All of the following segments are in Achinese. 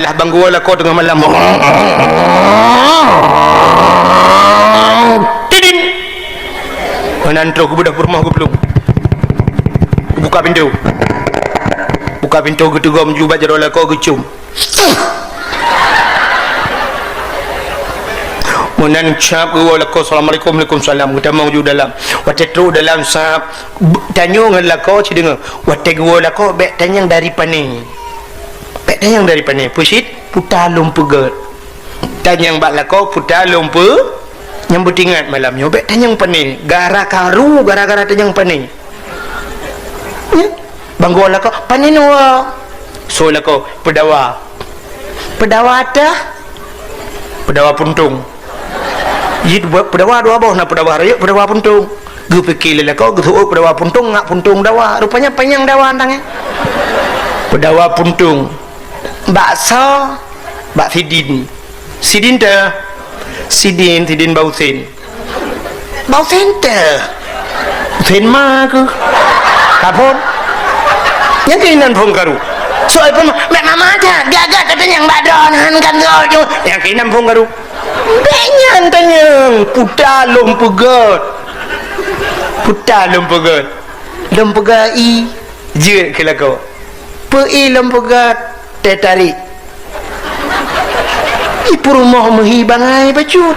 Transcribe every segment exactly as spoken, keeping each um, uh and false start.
Dah bang geuwoe lakoe teungoh malam. Tidin. Meunan troh geubeudôh peurumoh geuplueng. Geubuka pintoe. Buka pintoe geuteugom ju bak jaroe lakoe geucum. Meunan cap geuwoe lakoe, "Assalamualaikum." "Waalaikumsalam." Geutamong ju dalam. Watèe trok dalam sap, tanyoe ngon lakoe sideungoe. Watèe geuwoe lakoe bèk tanyong dari pané. Bèk tanyong dari pané, peusit puta lôn peugèt. Tanyong bak lakoe puta lôn peu-, nyang beutingat malam nyoe bèk tanyong pané. Gara karu, gara-gara tanyong pané. Nyan, bang geuwoe lakoe, pané neuwoe. Soe lakoe, peudawa. Peudawa teuh. Peudawa puntông. Jih dua, peudawa dua boh, na peudawa rayeuk, peudawa puntông. Geupike lé lakoe, geuseuôt peudawa puntông, ngat puntông dawa. Rupanya panyang dawa nyan, eh. Peudawa puntông. Bakso, bak sidin. Sidin teuh. Sidin, sidin bak usen. Bak usen teuh. Usen ma keuh. Ka phôn. Nyang keunan phôn karu. Soe phôn, "Mak mama that, gagak tatanyong bak droeneuh kan." Nyang keunan phôn karu. Bèk nyan tanyong, puta lôn peugèt. Puta lôn peugèt. Lôn peugèt ie, jeuet keu lakoe. Peu ie lôn peugèt, teh tarék. Ie peurumoh meuhi bangai bacut.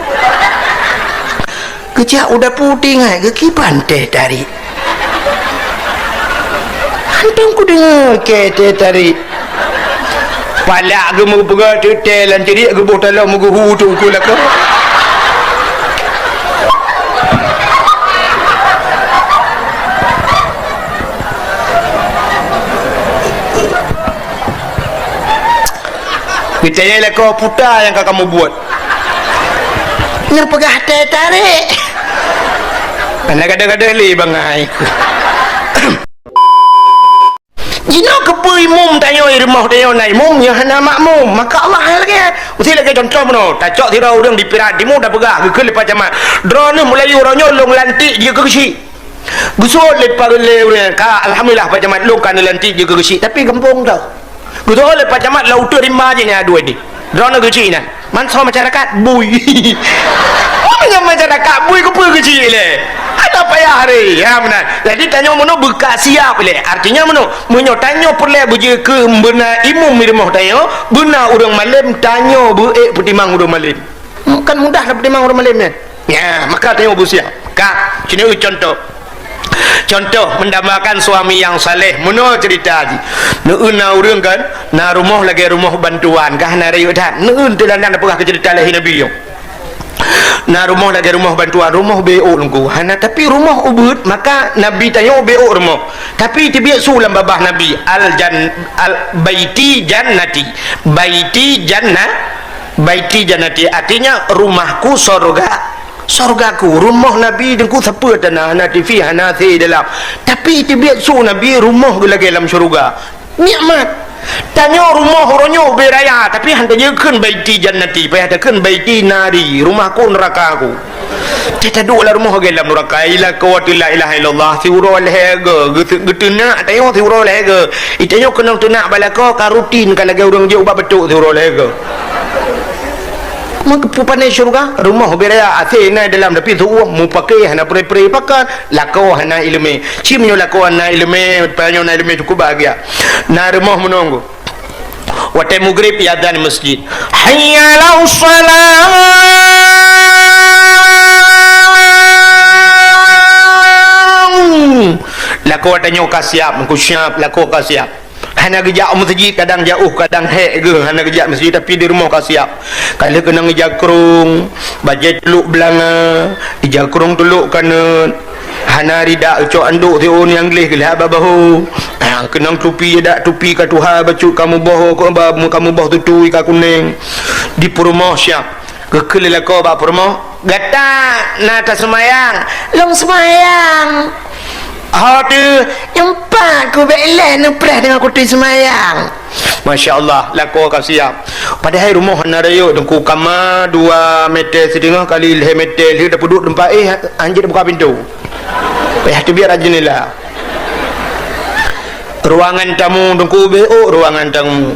Geujak u dapu tinggai geukiban teh tarék. Hantom kudeungoe keu teh tarék. Palak geumeupeugah teutée lam ceurik geuboh taloe meugeuhu teuk ukeue lakoe. Geutanyong lakoe puta nyang ka kamoe buet. Neupeugah teh tarék. Hana gadôh-gadôh lé bangai. Jinoe keupeue imum tanyoe i rumoh tanyoe na imum nyang hana makmum? Maka Allah lagée, meusti lagée contoh bunoe, tacok sidroe ureuëng di Piran Timu tapeugah geukheun lé Pak Camat, "Droeneuh Meulayu uroe nyoe lôn lantik jeuet keu geuchik." Geuseuôt lé Pak, lé ureuëng ka, "Alhamdulillah Pak Camat, lôn ka neulantik jeuet keu geuchik, tapi gampông teuh." Geuseuôt lé Pak Camat lam uteuk rimba jih nyan dua ni. Droeneuh geuchik nyan. Mansoe masyarakat bui. Oh, meunyoe masyarakat bui keupeue geuchik lé? Ada payah hari. Ya, meunan. Jadi tanyoe meunoe beuka siap lé. Artinya meunoe, meunyoe tanyoe peureulée beujeuet keu beuna imum di rumoh tanyoe, beuna ureuëng malém, tanyoe beu-ék peutimang ureuëng malém. Kan mudah tapeutimang ureuëng malém nyan. Ya, maka tanyoe beusiap. Ka, sinoe contoh. Contoh, mendambakan suami yang saleh. Meunoe ceurita jih. Neu-, na ureuëng kan, na rumoh lagée rumoh bantuan, ka hana rayeuk that. Neu-, teulandang tapeugah keu ceurita lahé Nabi nyoe. Na rumoh lagée rumoh bantuan, rumoh B O Teungku. Hana, tapi rumoh ubeuet, maka Nabi tanyoe B O rumoh. Tapi teubiet su lam babah Nabi, al jan-, al baiti jannati. Baiti janna-, baiti jannati, artinya rumahku sorga. Sorgaku, rumoh Nabi Teungku sapeue teuh na, hana T V, hana A C dalam. Tapi teubiet su Nabi rumoh geuh lagée lam syeuruga. Nikmat. Tanyoe rumoh uroe nyoe ubé raya, tapi han tajeuet kheun baiti jannati, payah takheun baiti nari, rumahku neurakaku. Teuh taduek lam rumoh lagée lam neuraka, i lakoe teuh la ilaha illallah, siuroe lhée goe, geute-, geuteunak tanyoe siuroe lhée goe. I tanyoe keunong teunak bak lakoe ka rutin ka lagée ureuëng jeuet ubak beutôk siuroe lhée goe. Meukeupeu pane syeuruga, rumoh ubé raya, A C na dalam, tapi su-uem mupake hana pre-pre pakat, lakoe hana iéleumé. Ci meunyoe lakoe hana iéleumé, tanyoe na iéleumé cukup bahagia. Na rumoh meununggu. Watée mugrib iazan di meuseujid. Hayya 'alas shalah. Lakoe tanyoe ka siap, meukusiab, lakoe ka siap. Hana geujak u meuseujid, kadang jauh, kadang hék geuh, hana geujak meuseujid, tapi di rumoh ka siap. Ka lheueh keunong ija krong, bajée culok beulanga, ija krong tulok kanot, hana rida cok andok siôn nyang gleh geulhah bak bahô. Ha, keunong tupi, dak tupi ka tuha, bacut ka muboh, ka muboh tutui ka kunéng. Di peurumoh siap. Geukheun lé lakoe bak peurumoh, "Gata na taseumayang?" "Lôn seumayang." "Ho teuh?" "Nyoe pat kubék ilée neupreh deungon kuturi seumayang." Masya Allah, lakoe ka siap. Padahai rumoh hana rayeuk, Teungku, kama dua meter siteungoh kali lhée meter, lheueh tapeuduek teumpat éh, hanjeuet buka pintoe. Payah teubiet rot jeundela. Ruangan tamu, Teungku, B O ruangan tamu.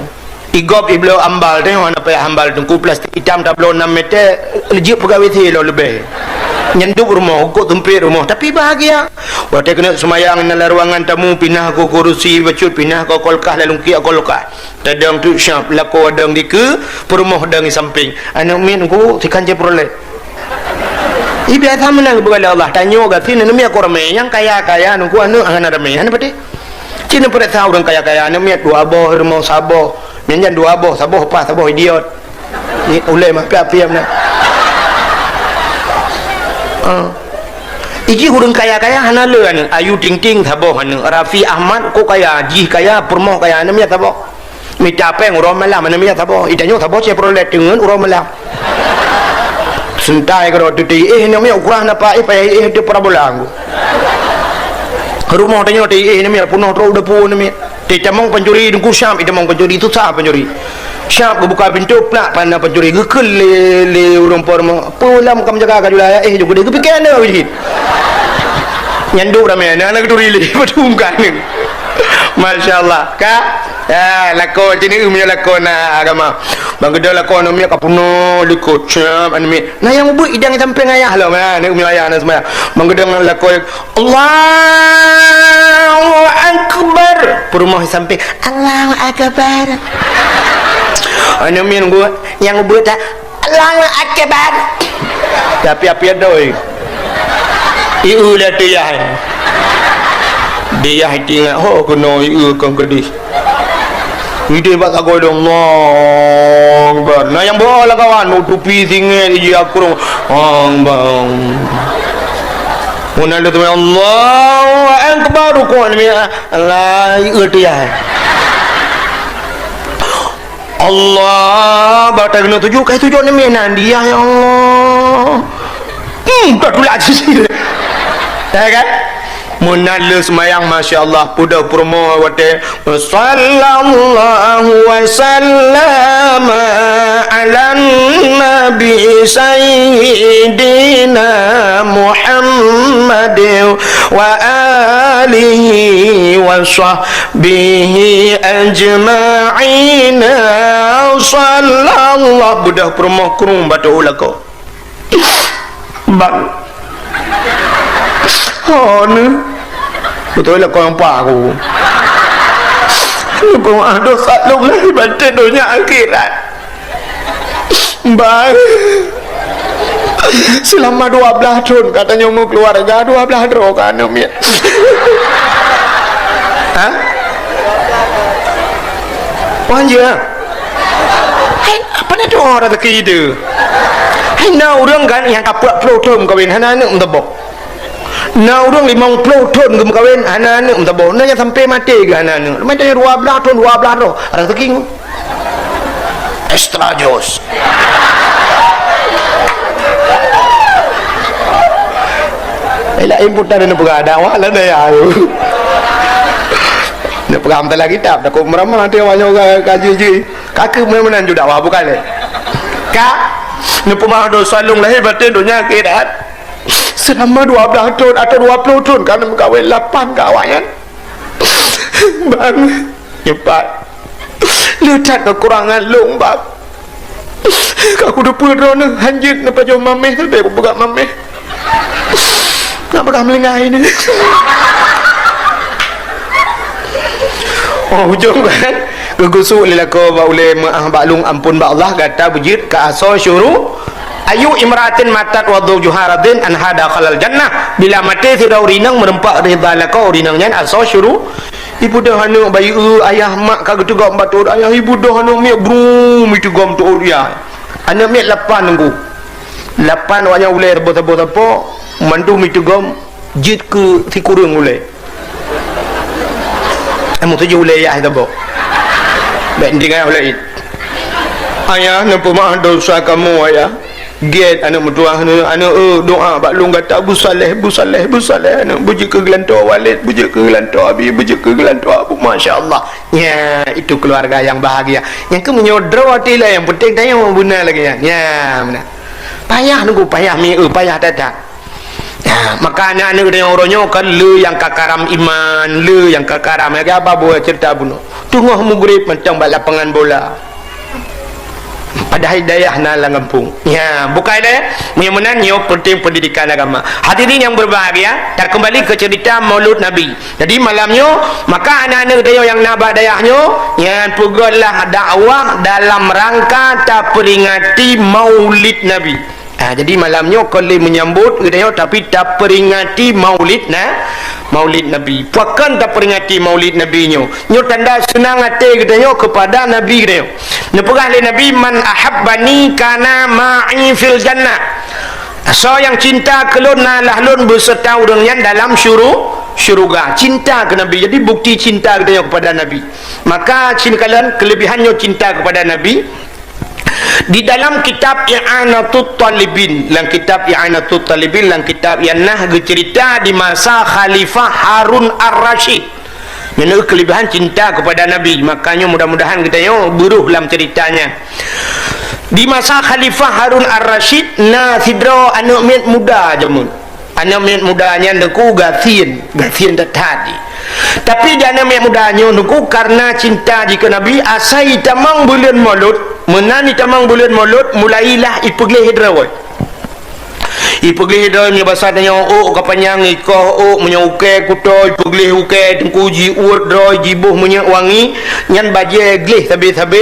Igop ibloe ambal teuh, hana payah ambal teungku, plastik itam tabloe nam mètè, jeuet peugawé thé lom leubeh. Nyan dub rumoh, ukok tumpék rumoh, tapi bahagia. Watèe keuneuk seumayang na lam ruangan tamu, pinah keu kurusi bacut, pinah keu kulkas, lalungkiek kulkas. Tadong teuk syab, lakoe dong dikeue, peurumoh dong di sampéng. Aneuk miet ngku, sikan Chevrolet. Ih, biasa meunan geupeugah lé Allah, tanyoe gasien aneuk miet kon ramé, nyang kaya-kaya ngku aneuk hana ramé, hana patéh. Ci neupeuriksa ureueng kaya-kaya, aneuk miet dua boh, rumoh saboh. Nyan, nyan dua boh, saboh paih, saboh idiot. Ni ulèe mah piap-piap na. Ah. Iji ureueng kaya-kaya hana le aneuk. Ayu Ting Ting saboh aneuk. Raffi Ahmad ko kaya, jih kaya, peurumoh kaya, aneuk miet saboh. Mita péng uroe malam, aneuk miet saboh. Itanyoe saboh Chevrolet teungeut uroe malam. Seuntai keudroe teuti, eh, aneuk miet ukurah napa, eh, payah, eh, teu parabola ngku. Rumoh tanyoe teuti, eh, aneuk miet peunoh trok depu aneuk miet. Teutamong pancuri, teungku syab itamong pancuri, susah pancuri. Syab geubuka pintoe, plak, pana pancuri, geukheun lé, lé ureueng po rumoh. Peue lam kam jaga ka jula, eh, jok keudéh, geupike aneuk jih. Nyan dub ramé, aneuk, aneuk geuturi lé, padum ka aneuk. Masya Allah, ka? Ya, lakoe sini, meunyoe lakoe na agama. Bang Geudong lakoe aneuk miet ka peunoh likot, syab aneuk miet. Na nyang ubeuet idang sampéng ayah lom, ha, aneuk miet ayah na seumayang. Bang Geudong lakoe, "Allahu Akbar." Peurumoh sampéng, "Allahu Akbar." Aneuk miet ngku, nyang ubeuet that, "Allahu Akbar." Tapi api adoi. Ieu lé tiyah. Tiyah itingat, ho keunoe ieu kon keudéh. Idéh bak sagoe dong, Allahu Akbar. Na nyang beuo lakawan, nutupi singét iji akurong. Bang, bang. Meunan lé teuma, Allahu Akbar, rukuk ni, Allah, ieu tiyah. Allah, bak ta keuneuk tujoh, kai tujoh ni meunan dia, ya Allah. Hmm, dah tulak sisi. Ya kan? Meunan lé seumayang, masya Allah, peudeuh peurumoh watèe, "Sallallahu wa sallama ala nabi sayyidina Muhammad wa alihi wa sahbihi ajma'in." Sallallahu, beudôh peurumoh krueng bato u lakoe. Bang. Oh, ni. Beutôi lakoe nyang paih ku. Ni peumeu'ah dosa lôn lahé batin donya akhirat. Bang. Seulama dua blaih thon ka tanyoe meukeuluwarga, dua blaih droe ka aneuk miet. Ha? Wan jeuet. Hai, apa na doa rezeki itu? Hai, na ureueng kan nyang ka peuet ploh thon meukawen, hana aneuk meusaboh. Na ureueng limong ploh thon geumeukawen, hana aneuk meusaboh. Na nyang sampai maté geuh hana aneuk. Leumah tanyoe dua blaih thon, dua blaih droe. Rezeki ngon. Extra jos. Eh, laén putar neupeugah dakwah lah daya tu. Neupeugah meusalah kitab, takot meuramah nanti awak nyoe ka, ka jui-jui. Ka keu meunan-meunan ju dakwah bukan lé. Ka neupeumeu'ah dosa lôn lahé batin donya akhirat. Seulama dua blaih thon atau dua ploh thon ka neumeukawen lapan ka awak nyan. Bang, nyoe pat. Le that keukurangan lôn, Bang. Ka kuteupeu droeneuh hanjeuet neupajoh maméh, sabe kupeugah maméh. Nak peugah meulinggai ni. Oh, ujong kan? Geugusuk lé lakoe bak ulée meu'ah bak lôn amphon bak Allah, gata beujeuet keu asoe syuru-, "Ayyu imra'atin matat wa zawjuha radin anha dakhalal jannah." Bila maté sidroe ureueng inong meureumpok ridha lakoe, ureueng inong nyan asoe syuru-, Ibeudôh aneuk bayi, eu, ayah mak ka geuteugom bak teuôt ayah, ibeudôh aneuk miet brum iteugom teuôt yah. Aneuk miet lapan nunggu. Lapan awak nyan ulée saboh-saboh sapo, mandum iteugom jeuet keu sikureueng ulée. Eh, meutujoh ulée yah saboh. Bèk tinggai ulée. Ayah, neupeumaah dosa kamoe, ayah. Gét aneuk meutuah, aneuk, aneuk, eu, doa bak lôn gata, beusaléh, beusaléh, beusaléh, aneuk, beujeuet keu geulantoe Walid, beujeuet keu geulantoe Abi, beujeuet keu geulantoe Abu. Masya Allah. Nya, itu keluarga yang bahagia. Nyang keu meunyoe droe até lé, yang penting tanyoe beuna lagée nyan. Nya, meunan. Payah nunggu, payah mi, eu, payah that-that. Nya, maka aneuk-aneuk tanyoe uroe nyoe kan le nyang ka karam iman, le nyang ka karam, ya, apa buet cerita bunoe. Teungoh mugreb mantong bak lapangan bola. Padahai dayah na lam gampông. Ya, bukai dayah. Meunyoe meunan, nyoe penting pendidikan agama. Hadirin yang berbahagia, takeumbali keu cerita Maulud Nabi. Jadi, malam nyoe, maka aneuk-aneuk geutanyoe nyang na bak dayah nyoe, nyan peugötlah dakwah dalam rangka taperingati Maulid Nabi. Ah, jadi malam nyoe kon lé menyambut geutanyoe, tapi taperingati Maulid na-, Maulid Nabi. Pakon taperingati Maulid Nabi nyoe? Nyoe tanda seunang até geutanyoe keupada Nabi geutanyoe. Neupeugah lé Nabi, "Man ahabbani kana ma'i fil jannah." Soe nyang cinta keu lôn, na lah lôn beuseurta ureuëng nyan dalam syuru-, syuruga. Cinta keu Nabi. Jadi bukti cinta geutanyoe keupada Nabi. Maka, cit kalon keulebihan nyoe cinta keupada Nabi. Di dalam kitab I'anatut Talibin, lam kitab I'anatut Talibin, lam kitab nyang na geucerita di masa Khalifah Harun Ar-Rasyid. Nyan keulebihan cinta keupada Nabi. Makanya mudah-mudahan geutanyoe beurôh lam ceritanya. Di masa Khalifah Harun Ar-Rasyid, na sidroe aneuk miet muda jameun. Aneuk miet muda nyan Teungku gasien, gasien that-that jih. Tapi di aneuk miet muda nyoe Teungku, karena cinta jih keu Nabi, asai jitamong buleuen Maulud, meunan jitamong buleuen Maulud, mulailah jipeugleh droe. Jipeugleh droe, meunyoe basa tanyoe ôk ka panyang, jikoh ôk, meunyoe ukée kuto, jipeugleh ukée, Teungku jiuet droe, jiboh minyeuk wangi, nyan bajée gleh sabe-sabe,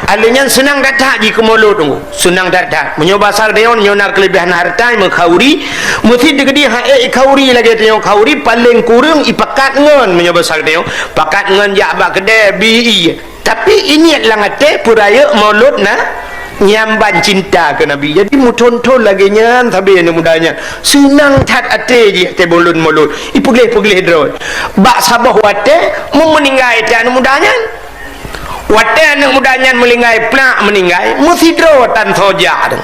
lheueh nyan seunang that-that jih keu Maulud Teungku. Seunang that-that. Meunyoe basa geutanyoe, nyoe na keulebihan hareuta, meukhauri, meusi teukeudi han ék khauri lagée tanyoe khauri, paleng kureueng jipakat ngon, meunyoe basa geutanyoe, pakat ngon jak bak keudè, bi ié. Tapi ingat lam até peurayeuk Maulud na, nyan ban cinta keu Nabi. Jadi meuthon-thon lagée nyan sabe aneuk muda nyan. Seunang that até jih até buleuen Maulud. Jipeugleh-peugleh droe. Bak saboh watée, meu-, meuninggai até aneuk muda nyan. Watée aneuk muda nyan meuninggai, plak meuninggai, meusidroe tan soe jak tu.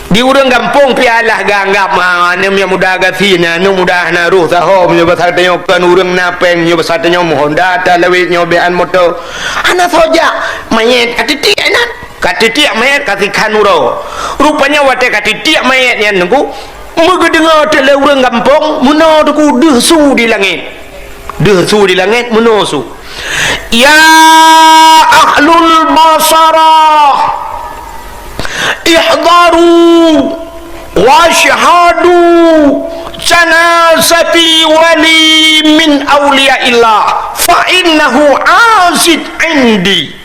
Di ureuëng gampông pih alah geuanggab, ha, aneuk miet muda gasien, aneuk muda hana roh saho, meunyoe basa tanyoe kon ureuëng na péng, meunyoe basa tanyoe meuhonda, talawét nyoe beuan moto. Hana soe jak, manyét ka titiek inan. Ka titiek manyét ka sikhan uroe. Rupanya watée ka titiek manyét nyan Teungku, meugeudeungoe teuk lé ureuëng gampông, meunoe Teungku deuh su di langét. Deuh su di langét, meunoe su. "Ya ahlul Basarah, ihdaru wasyhadu janazati wali min auliyaillah, fa innahu aziz indi."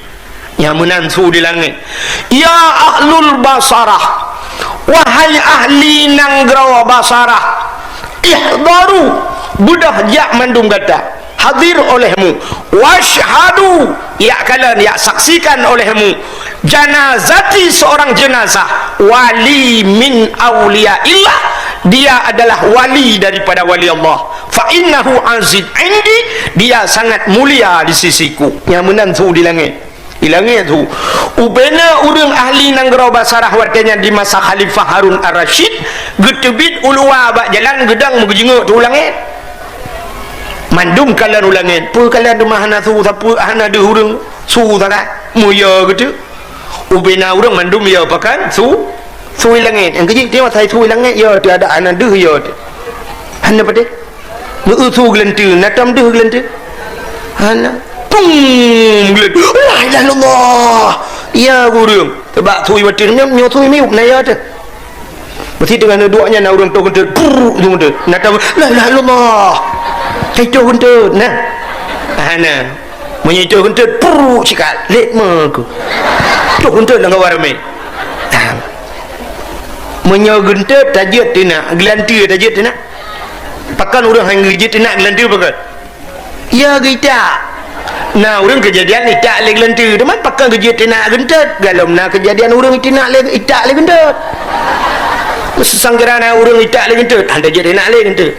Nyang meunan su di langét. "Ya ahlul Basarah, wahai ahli nanggroe Basarah, ihdaru, beudôh jak mandum gata, hadir olehmu, wasyhadu, jak kalon, jak saksikan olehmu, janazati, seorang jenazah, wali min auliyaillah, dia adalah wali daripada wali Allah. Fa innahu aziz indi, dia sangat mulia di sisiku." Nyang meunan su di langét. Di langét su. Ubena ureuëng ahli nanggroe Basarah watée nyan di masa Khalifah Harun Ar-Rasyid, geuteubiet u luwa bak jalan geudong meugeujingeuk teuh u langét. Mandum kalon u langét, peue kalon teuma hana su, sapeue hana deuh ureuëng, su sagai, meuyö geuteuk. Ubena ureuëng mandum yö pakon, su, su i langét. Nyang keujeuet teuh masa su i langét, yö teuh adak hana deuh yö teuh. Hana padé. Meu-eu su geulanteue, na tom deuh geulanteue? Hana. Pung! Geulanteue. La ilaha illallah. Ya, ureuëng. Sabab su i watée nyoe, nyoe su i miyueb, na ya teuh. Meusi teungoh neuduek nyan na ureuëng toh geunteut. Prrrr, ujong geunteut. Na tom, la ilaha illallah. Kai toh geunteut, na. Hana. Meunyoe toh geunteut, prrrr, sikat. Lét meuku. Toh geunteut lam gawa ramé. Meunyoe geunteut, tajeuet teunak. Geulanteue tajeuet teunak. Pakon ureuëng han geujeuet teunak geulanteue pakon? Ya geuitak. Na ureuëng keujadian itak lé geulanteue, teuma pakon geujeuet teunak geunteut? Galom na keujadian ureuëng teunak lé, itak lé geunteut. Sangkira na ureuëng itak lé geunteut, han tajeuet teunak lé geunteut.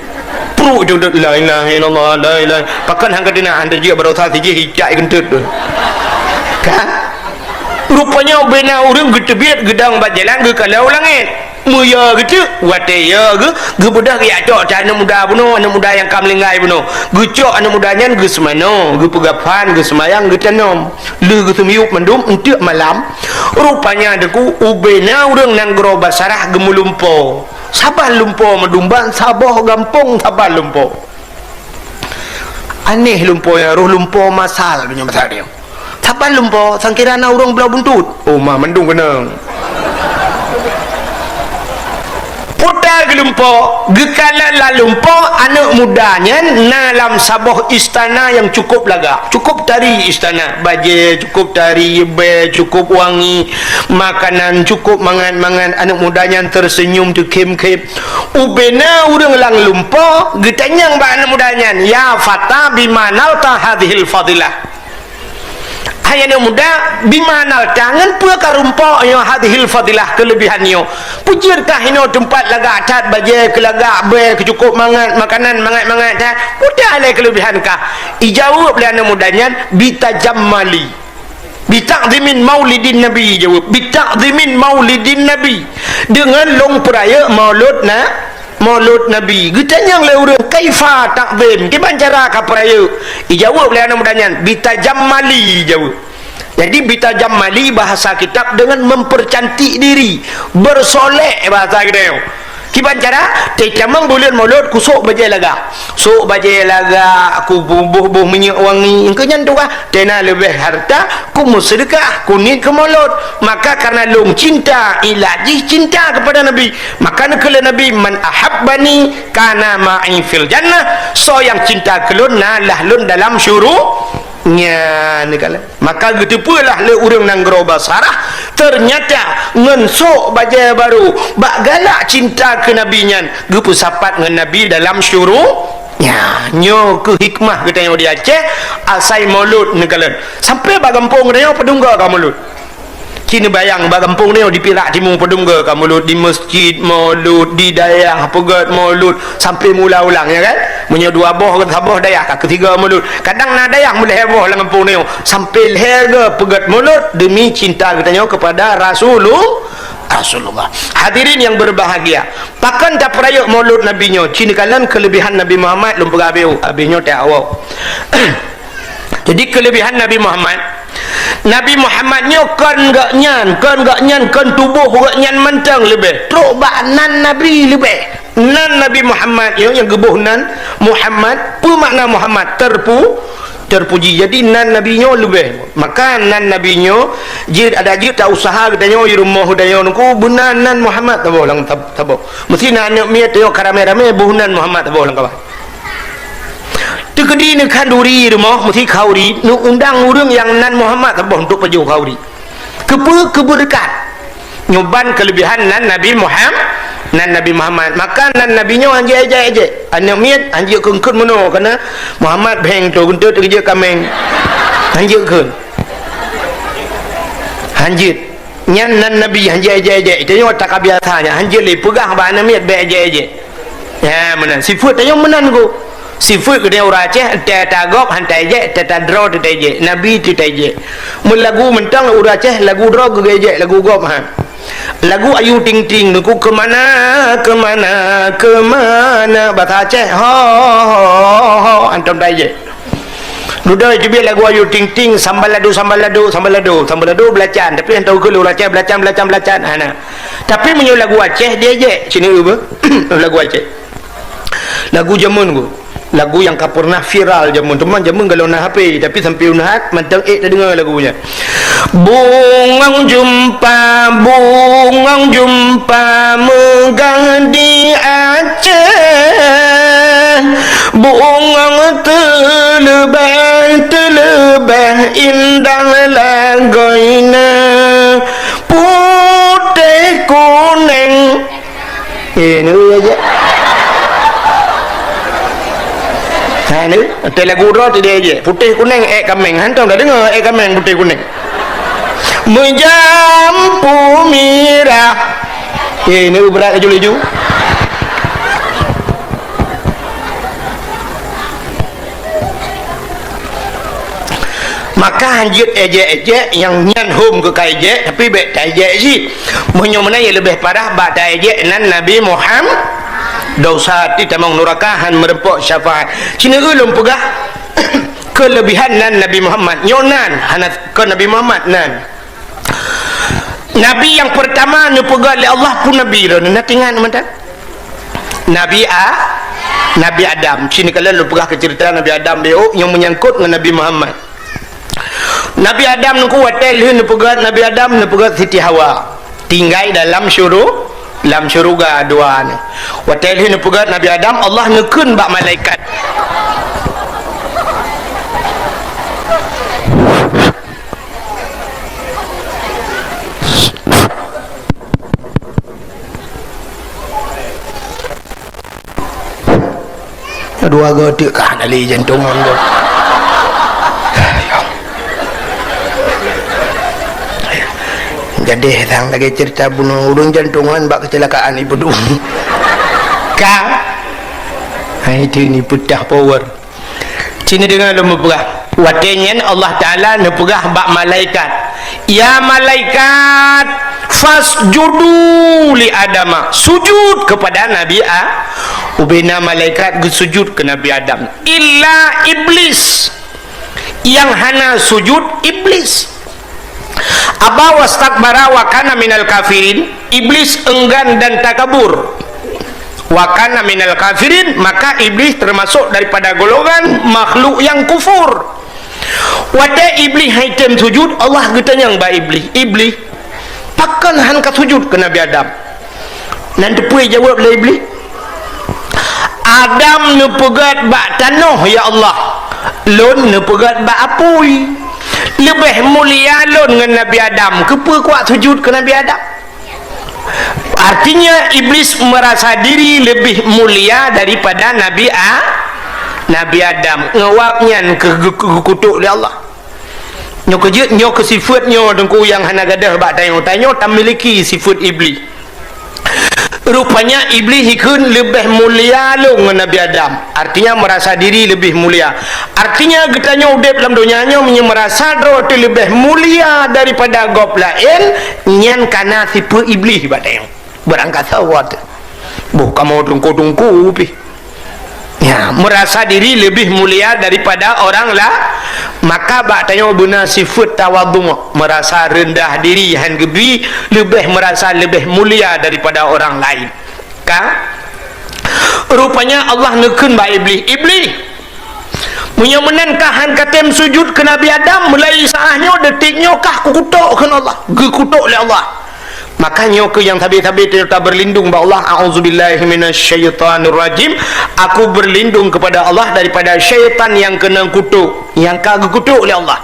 Pruk geunteut, la ilaha illallah, la ilaha. Pakon han ka teunak, han tajeuet baroesa sijih itak geunteut tu. Ka? Rupanya ubena ureuëng geuteubiet geudong bak jalan geukalon u langét. Meuyö geuteuk, watée yö geu-, geubeudôh geujak cok aneuk muda bunoe, aneuk muda nyang ka meuninggai bunoe. Geucok aneuk muda nyan geuseumanoe, geupeugah phan, geuseumayang, geutanom. Lheueh geuseumiyueb mandum, eunteuk malam, rupanya Teungku ubena ureuëng nanggroe Basarah geumeulumpoe. Saban lumpoe mandum, ban saboh gampông saban lumpoe. Aneh lumpoe nyan, roh lumpoe masal, meunyoe masa nyoe. Saban lumpoe, sangkira na ureuëng bloe buntut. Oh, ma mandum keunong. Putar geulumpoe, geukalon lam lumpoe, aneuëk muda nyan na lam saboh istana nyang cukup lagak. Cukup tari istana, bajée cukup tari, bée cukup wangi, makanan cukup mangat-mangat, aneuëk muda nyan teuseunyum teukhém-khém. Ubena ureuëng lam lumpoe geutanyong bak aneuëk muda nyan, "Ya fata, bima nalta hadhil fadilah?" Hai aneuëk muda, bima nalta, ngon peue karumpok nyoe hadhil fadilah, keuleubihan nyoe? Peue jeuet kah inoe teumpat lagak that, bajée keu lagak, bée keu cukup mangat, makanan mangat-mangat that? Peue lé keuleubihan kah? Ijaweueb lé aneuëk muda nyan, "Bitajammali." "Bita'zimin maulidin Nabi," jaweueb. "Bita'zimin maulidin Nabi." Deungon lôn peurayeuk maulud na, maulud Nabi. Geutanyong lé ureuëng, "Kaifa ta'zim?" Kiban cara kapeurayeuk? Ijaweueb lé aneuëk muda nyan, "Bitajammali," jaweueb. Jadi, bitajammali bahasa kitab dengan mempercantik diri, bersolek bahasa kita. Kiban cara, teutamong buleuen Maulud, kusok bajée lagak. Sok bajée lagak, kuboh-boh minyeuk wangi. Engkau nyan tugaih, tena leubeh harta, kumeuseudeukah, kuniet keu Maulud. Maka karena lôn cinta, ilat jih cinta kepada Nabi. Maka neukheun lé Nabi, "Man ahabbani kana ma'i fil jannah." Soe nyang cinta keu lôn, na lah lôn dalam syuru-, Nyan, kan? Maka geuteupeue lah lé ureuëng nanggroe Basarah, ternyata ngon sok bajée barô, bak galak cinta keu Nabi nyan, geupeusapat ngon Nabi dalam syuru-, nya, nyoe keuh hikmah geutanyoe di Aceh, asai Maulud neukalon. Sampai bak gampông geutanyoe padum goe ka Maulud. Ci neubayang bak gampông nyoe di Pirak Timu padum goe ka Maulud, di masjid Maulud, di dayah peugét Maulud, sampai meuulang-ulang, ya kan? Meunyoe dua boh, saboh dayah ka keusigoe Maulud. Kadang na dayah meulhèe boh lam gampông nyoe, sampai lhèe goe peugét Maulud demi cinta geutanyoe kepada Rasulu-, Rasulullah. Hadirin yang berbahagia, pakon tapeurayeuk Maulud Nabi nyoe? Ci neukalon keulebihan Nabi Muhammad, lôn peugah abéh, abéh nyoe teuawök. Jadi, keulebihan Nabi Muhammad, Nabi Muhammad nyoe kon geuhnyan, kon geuhnyan, kon tuboh geuhnyan mantong leubeh. Trok bak nan Nabi leubeh. Nan Nabi Muhammad nyoe nyang geuboh nan Muhammad. Peue makna Muhammad? Terpu-, terpuji. Jadi, nan Nabi nyoe leubeh. Maka nan Nabi nyoe, jeuet adak jeuet ta useuha geutanyoe, di rumoh geutanyoe nungku, beuna nan Muhammad taboh lam tab-, taboh. Meusti na aneuk miet tanyoe ka ramé-ramé boh nan Muhammad taboh lam kawan. Teukeudi neukhanduri rumoh, meusti khanduri, neuundang ureuëng nyang nan Muhammad saboh untuk pajoh khanduri. Keupeue? Keu beureukat. Nyoe ban keulebihan nan Nabi Muham-, nan Nabi Muhammad. Maka nan Nabi nyoe hanjeuet ejek-ejek. Aneuk miet hanjeuet kheun-kheun meunoe, karena Muhammad bheng tu, geunteut geujeuet kaméng. Hanjeuet kheun. Hanjeuet. Nyan nan Nabi hanjeuet ejek-ejek. Tanyoe ka biasa nyan. Hanjeuet lé peugah bak aneuk miet bèk ejek-ejek. Ya, meunan. Sifeuet tanyoe meunan ku. Sifeuet geutanyoe ureuëng Aceh, teuta gob han taejek, teuta droe teuta ejek. Nabi teuta ejek. Meulagu mantong ureuëng Aceh, lagu droe geujek, lagu gob han. Lagu Ayu Ting Ting nungku, "Kemana, kemana, kemana?" Bahasa Aceh, "Ho, ho, ho, ho, ho." Antom taejek. Dudoe teubiet lagu Ayu Ting Ting, sambalado, sambalado, sambalado, sambalado beulacan, tapi han tahu keu lôn beulacan, beulacan, beulacan, beulacan, hana. Tapi meunyoe lagu Aceh, diejek, sineuk beuh. Lagu Aceh. Lagu jameun ku. Lagu nyang ka pernah viral jameun. Teuma jameun galak na H P, tapi sampai unehat mantong ék tadeungoe lagu nyan. Bungong jeumpa, bungong jeumpa meugah di Aceh. Bungong teuleubeh, teuleubeh indah lagoina. Putéh kunéng. Eh, ni ya je. Ha, ni, teuh lagu droe teuh dia je. Putéh kunéng ék kaméng. Hantom dah deungoe ék kaméng putéh kunéng. Meujampu mirah. Eh, ni brat laju-laju. Maka hanjeuet ejek-ejek nyang nyan hom keu ka ejek, tapi bèk taejek cit. Meunyoe meunan, ya leubeh parah bak taejek nan Nabi Muham-, dosa ti tamong nuraka han meureumpok syafaat. Sineuk lôn peugah keulebihan nan Nabi Muhammad. Nyoe nan, hana kon Nabi Muhammad nan. Nabi nyang peurtama neupeugah lé Allah peue nabi droeneuh, na teuingat mantong? Nabi A-, Nabi Adam. Sinoe ka lheueh lôn peugah keu ceurita Nabi Adam, beu nyoe meunyangkot ngon Nabi Muhammad. Nabi Adam nungku watée lheueh neupeugét Nabi Adam, neupeugét Siti Hawa. Tinggai dalam syuru-, lam syuruga dua nyoe. Watée lheueh neupeugét Nabi Adam, Allah neukheun bak malaikat. Dua go teuk kah nali jantung ngon tu. Jadi sang lagée ceurita bunoe ureuëng jantungan bak kecelakaan ibu dua. Ka? Hai tu ni putah power. Sini dengar lom peugah. Watée nyan Allah Taala neupeugah bak malaikat, "Ya malaikat, fasjudu li Adama." Sujud kepada Nabi A. Ubena malaikat geusujud ke Nabi Adam. Illa Iblis. Yang hana sujud Iblis. Aba wastakbara wa kana minal kafirin, Iblis enggan dan takabur. Wa kana minal kafirin, maka Iblis termasuk daripada golongan makhluk yang kufur. Watée Iblis haitem sujud, Allah geutanyong bak Iblis, "Iblis, pakon han ka sujud ke Nabi Adam?" Nan teupeu jaweueb lé Iblis, "Adam neupeugét bak tanoh, ya Allah, lôn neupeugét bak apui. Leubeh mulia lôn ngon Nabi Adam, keupeue kuat sujud keu Nabi Adam?" Artinya, Iblis merasa diri lebih mulia daripada Nabi A-, Nabi Adam. Ngewab nyan keu-, keu-, keu-, geukutok lé Allah. Nyoe keujeuet, nyoe keu sifeuet nyoe teungku nyang hana gadôh bak tanyoe. Tanyoe tamiliki sifeuet Iblis. Rupanya Iblis ikheun leubeh mulia lôn ngon Nabi Adam. Artinya merasa diri lebih mulia. Artinya geutanyoe udeb lam donya nyoe meunyoe merasa droe teuh leubeh mulia daripada gob laén, nyan kana sifeuet Iblis bak tanyoe. Beurangkasoe teuh. Boh kamoe teungku-teungku pih. Ya, merasa diri lebih mulia daripada orang la-, maka bak tanyoe beuna sifeuet tawadhu, merasa rendah diri, han geubi, leubeh merasa leubeh mulia daripada orang lain. Ka? Rupanya Allah neukheun bak Iblis, "Iblis, meunyoe meunan kah han katem sujud keu Nabi Adam, mulai saat nyoe, detik nyoe kah kukutok," kheun Allah. Geukutok lé Allah. Maka nyoe keuh nyang sabe-sabe ta-, tabeurlindong bak Allah, "A'udzubillahi minasyaitonirrajim." Aku berlindung kepada Allah daripada syaitan nyang keunong kutok, nyang ka geukutok lé Allah.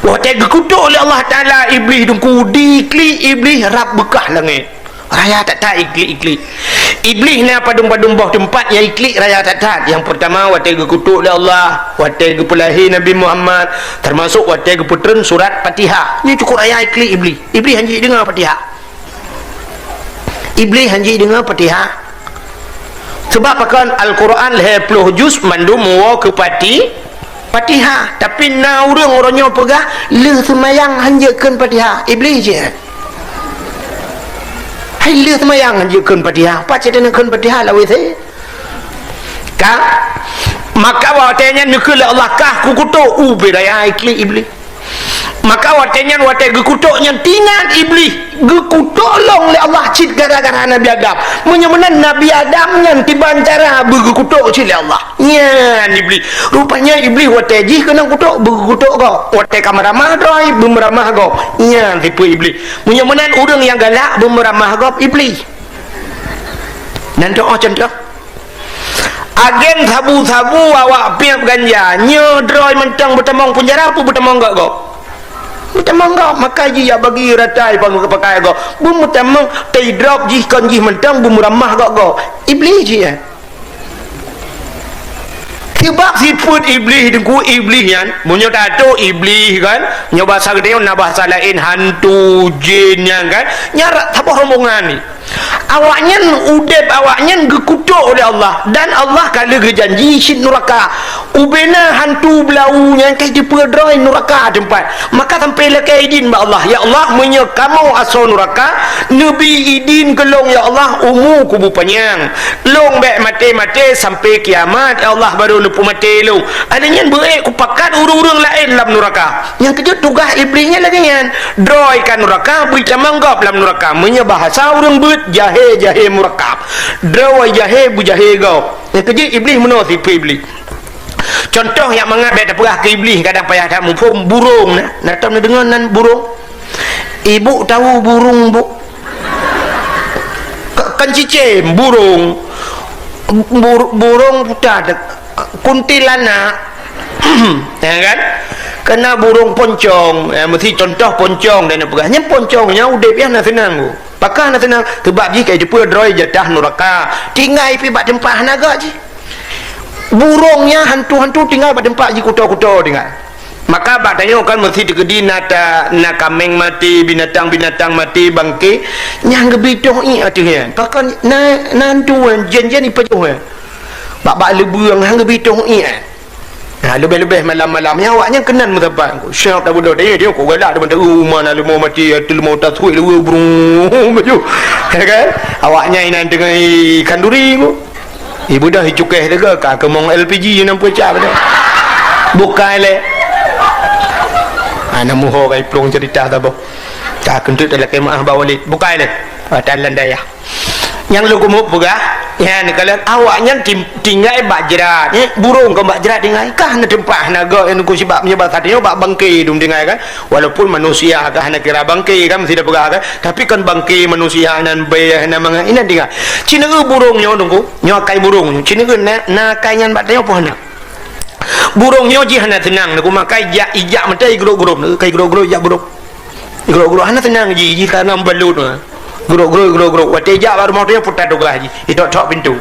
Watée geukutok lé Allah Taala Iblis teungku, diiklik Iblis rab beukah langét. Raya that-that iklik-iklik. Iblis na padum-padum boh teumpat nyang iklik raya that-that. Nyang peurtama watée geukutok lé Allah, watée geupeulahé Nabi Muhammad, teumasok watée geupeutreun surat Fatihah. Nyoe cukup raya iklik Iblis. Iblis han jeuet deungoe Fatihah. Iblis han jeuet deungoe Fatihah. Sebab pakon Al-Quran lhée ploh juz mandum meuwoe keu Fati-, Fatihah. Tapi na ureuëng uroe nyoe peugah, lheueh seumayang han jeuet kheun Fatihah. Iblis jih. Hai lheueh seumayang han jeuet kheun Fatihah. Pat cit na kheun Fatihah lawét se. Ka? Maka watée nyan neukheun lé Allah kah kukutok, ubé raya iklik Iblis. Maka watée nyan, watée geukutok nyan, teuingat Iblis, geukutok lom lé Allah cit gara-gara Nabi Adam. Meunyoe meunan Nabi Adam nyan tiban cara beugeukutok cit lé Allah. Nyan Iblis. Rupanya Iblis watée jih keunong kutok, beugeukutok gob. Watée ka meuramah droe, beumeuramah gob. Nyan tipe Iblis. Meunyoe meunan ureuëng nyang galak beumeuramah gob Iblis. Nan doa contoh. Agen sabu-sabu awak piep ganja, nyoe droe mantong beutamong peunjara, peue beutamong gob-gob? Beutamong gob, maka jih jak bagi rata ipang pakai gob. Beumeutamong, teidrop jih kon jih mantong beumeuramah gob-gob. Iblis jih, eh. Sebab sifeuet Iblis, teungku, Iblis nyan, meunyoe tato Iblis kan, nyoe bahasa geutanyoe na bahasa laén hantu, jin nyan kan, nyan rak saboh rombongan ni. Awaknyan udeb, awaknyan geukutok lé Allah, dan Allah ka lheueh geujanji cit nuraka. Ubena hantu beulau nyan ka jiteupeu droe nuraka teumpat. Maka sampai lakée idin bak Allah, "Ya Allah, meunyoe kamoe asoe nuraka, neubi idin keu lôn, ya Allah, umu kubu panyang. Lôn bék maté-maté sampai kiamat, ya Allah, barô neupeumaté lôn. Aneuk nyan beuék kupakat ureuëng-ureuëng laén lam nuraka." Nyang keujeuet tugaih Iblih nyan lagée nyan. Droe ka nuraka, bri tamong gob lam nuraka. Meunyoe bahasa ureuëng beuet, jahé jahé murakkab. Droe jahé beujahé gob. Nyang keujeuet Iblih meunoe sifeuet Iblih. Contoh nyang mangat bèk tapeugah keu Iblih, kadang payah that muphom, burông na. Na tom neudeungoe nan burông? Ibu tahu burung, Bu? Ke-, kan cicém, burông. Bur-, burông puta, kuntilanak. Ya kan? Keu na burông poncong, ya, meusti contoh poncong dan peugah. Nyan poncong nyan udép nyan na seunang, Bu. Pakon na seunang? Seubab jih ka jiteupeue droe jatah nuraka. Tinggai pih bak teumpat hana göt jih. Burông nyan hantu-hantu tinggai bak teumpat jikuto-kuto tinggai. Maka bak tanyoe kan meusti teukeudi na ta-, na kaméng maté, binatang-binatang maté, bangké, nyang geubi toh ié ateueh nyan. Pakon na, na hantu nyan, jén-jén ipajoh nyan. Bak-bak leubeueng han geubi toh ié. Ha, leubeh-leubeh malam-malam nyan awaknyan keunan meusapat. Siap tabeudôh, tanyoe, tanyoe kok galak teuma, uma na leumo maté, ateueh leumo tasui leuwe brung baju. Ya kan? Awaknyan inan teungoh ikhanduri nyoe. Ibeudôh icukéh teuga ka keumong L P G nam peucah beudôh. Bukai lé. Ana muho ka iplueng cerita saboh. Ka keuneuk talakée meu'ah bak Walid. Bukai lé. Atan landai yah. Nyang lôn keumeung peugah, nyan kalon awaknyan tim-, tinggai bak jrat. Eh, burông kon bak jrat tinggai. Kah na teumpat hana göt nyan ku sibak meunyoe bak satényoe bak bangké dum tinggai kan. Walaupun manusia ka hana kira bangké kan, meusti tapeugah kan, tapi kan bangké manusia nan bèe hana mangat inan tinggai. Ci neueu burông nyoe Teungku, nyoe akai burông nyoe. Ci neueu na, na akai nyan bak tanyoe peue hana. Burông nyoe jih hana seunang Teungku, maka ijak, ijak meutai igrôp-grôp, kai grôp-grôp ijak burông. Igrôp-grôp hana seunang jih, jih ka na meubalot. Grôp-grôp, grôp-grôp. Watèe ijak bak rumoh tanyoe putar tugaih jih, itok-tok pintoe.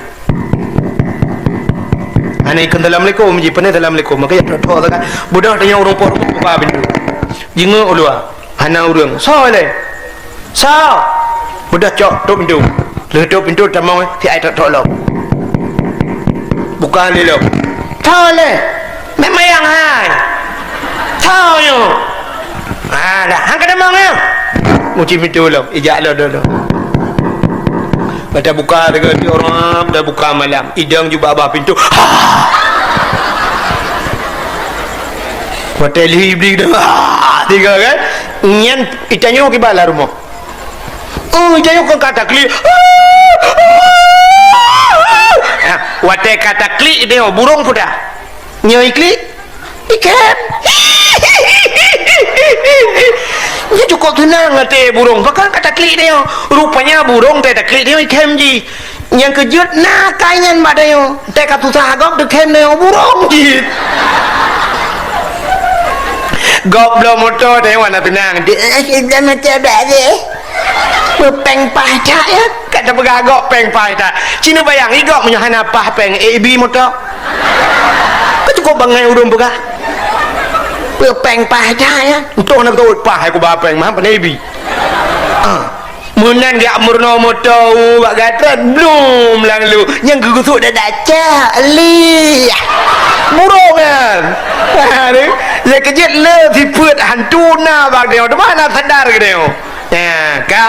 Hana ikheun assalamualaikum jih, pane assalamualaikum. Maka ijak tok-tok sagai. Beudôh tanyoe ureueng po rumoh buka pintoe. Jingeuk u luwa. Hana ureueng. Soe lé? Soe? Beudôh cok, tôp pintoe. Lheueh tôp pintoe tamong, si ai tok-tok lom. Buka lé lom. Soe lé? Mak Mayang hai. Soe nyoe? Ah, dah. Han ka tamong nyoe. Muci pintoe lom. Ijak lom, lom, lom. Bak tabuka teuga ti orang, tabuka malam. Idong jubak bak pintoe. Ha! Watèe lheueh Iblih dah. Ha! Teuga kan? Nyan itanyoe kiban lam rumoh. Oh, itanyoe kon ka taklik. Ha, watèe ka taklik itanyoe burông peue dah. Nyoe iklik. Ikhém. Nyan cukôp seunang até burông. Pakon ka taklik tanyoe. Rupanya burông teuh taklik tanyoe ikhém jih. Nyang keujeuet na akai nyan bak tanyoe. Teuh ka susah gob teukhém tanyoe burông jih. Gob bloe moto tanyoe hana seunang. Deh, eh, moto bak deh. Peupéng paih that, ya. Ka tapeugah gob péng paih that. Ci neubayang i gob meunyoe hana paih péng, eh, ibi moto. Ka cukôp bangai ureueng peugah. Peupéng paih that, ya. Entah na beutôi paih ku ba péng, mah pandai ibi. Ah. Meunan geujak meurunoe moto bak gata, blum lam lu. Nyang geugusut dadak cak, lih. Burông nyan. Ha, ni. Nyang keujeuet le sifeuet hantu na bak tanyoe. Teuma hana sadar geutanyoe. Nah, ka,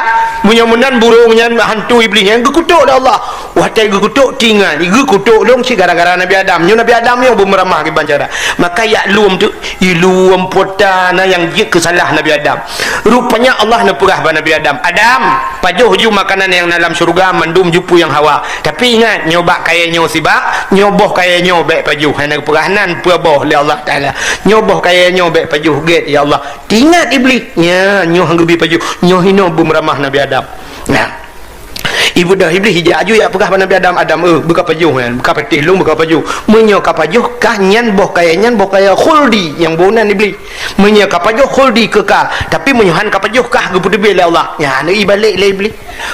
meunyoe meunan burông nyan hantu iblih nyan geukutok lé Allah. Watèe geukutok, tingat, geukutok lom cit gara-gara Nabi Adam. Nyoe Nabi Adam nyoe beumeuramah kiban cara. Maka yak lom tu, ilom pota na nyang jeuet keu salah Nabi Adam. Rupanya Allah neupeugah bak Nabi Adam, "Adam, pajoh ju makanan nyang na lam syeuruga mandum ju peue nyang hawa. Tapi ingat, nyoe bak kayèe nyoe sibak, nyoe boh kayèe nyoe bèk pajoh." Hai na geupeugah nan peue boh lé Allah Taala. Nyoe boh kayèe nyoe bèk pajoh, gèt, ya Allah. Teuingat Iblih, nya, nyoe han geubi pajoh, nyoe hinoe beumeuramah Nabi Adam. Nah, ibeudôh Iblih ijak aju jak peugah bak Nabi Adam, "Adam, eh, beuka pajoh nyan, beuka patéh lôn, beuka pajoh. Meunyoe ka pajoh kah nyan boh kayèe nyan, boh kayèe khuldi nyang boh nan Iblih. Meunyoe ka pajoh khuldi keuka, tapi meunyoe han ka pajoh kah geupeuteubiet lé Allah." Nya, neuibalek lé Iblih.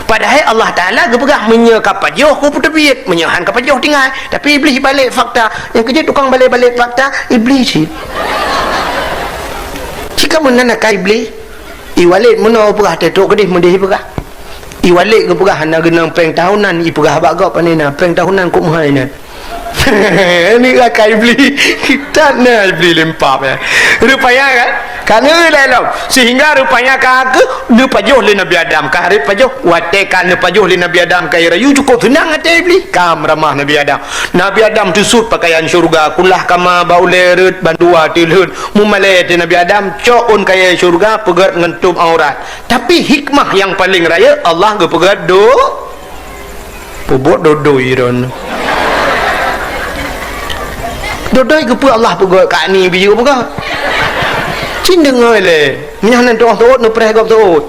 Padahai Allah Taala geupeugah, "Meunyoe ka pajoh kupeuteubiet, meunyoe han ka pajoh tinggai." Tapi Iblih ibalek fakta. Nyang keujeuet tukang balek-balek fakta, Iblih cit. Cit ka meunan akai Iblih. I Walid meunoe peugah, teutok keudeh meudeh peugah. I Walid geupeugah hana geunang péng tahunan, ipeugah bak gob, "Pane na péng tahunan kok meuhai nyan." Ini akai Iblih. That na Iblih lempap, ya. Rupanya kan? Ka neueu lom. Sehingga rupanya ka keuh neupajoh lé Nabi Adam. Ka hareuet pajoh. Watèe ka neupajoh lé Nabi Adam kayèe rayeuk, cukôp seunang até Iblih. Ka meuramah Nabi Adam. Nabi Adam teusut pakaian syeuruga, kulah kama bak ulèe rhët, bandua teulheuet. Meumalèe até Nabi Adam, cok ôn kayèe syeuruga, peugèt ngon tôb aurat. Tapi hikmah nyang paleng rayeuk, Allah geupeugèt do-, Peubuet dodoi droeneuh. Dodoi keupeue Allah peugöt, kani biyeu peugöt. Cit deungö lé. Meunyoe hana tu'oh seuôt, neupreh gob seuôt.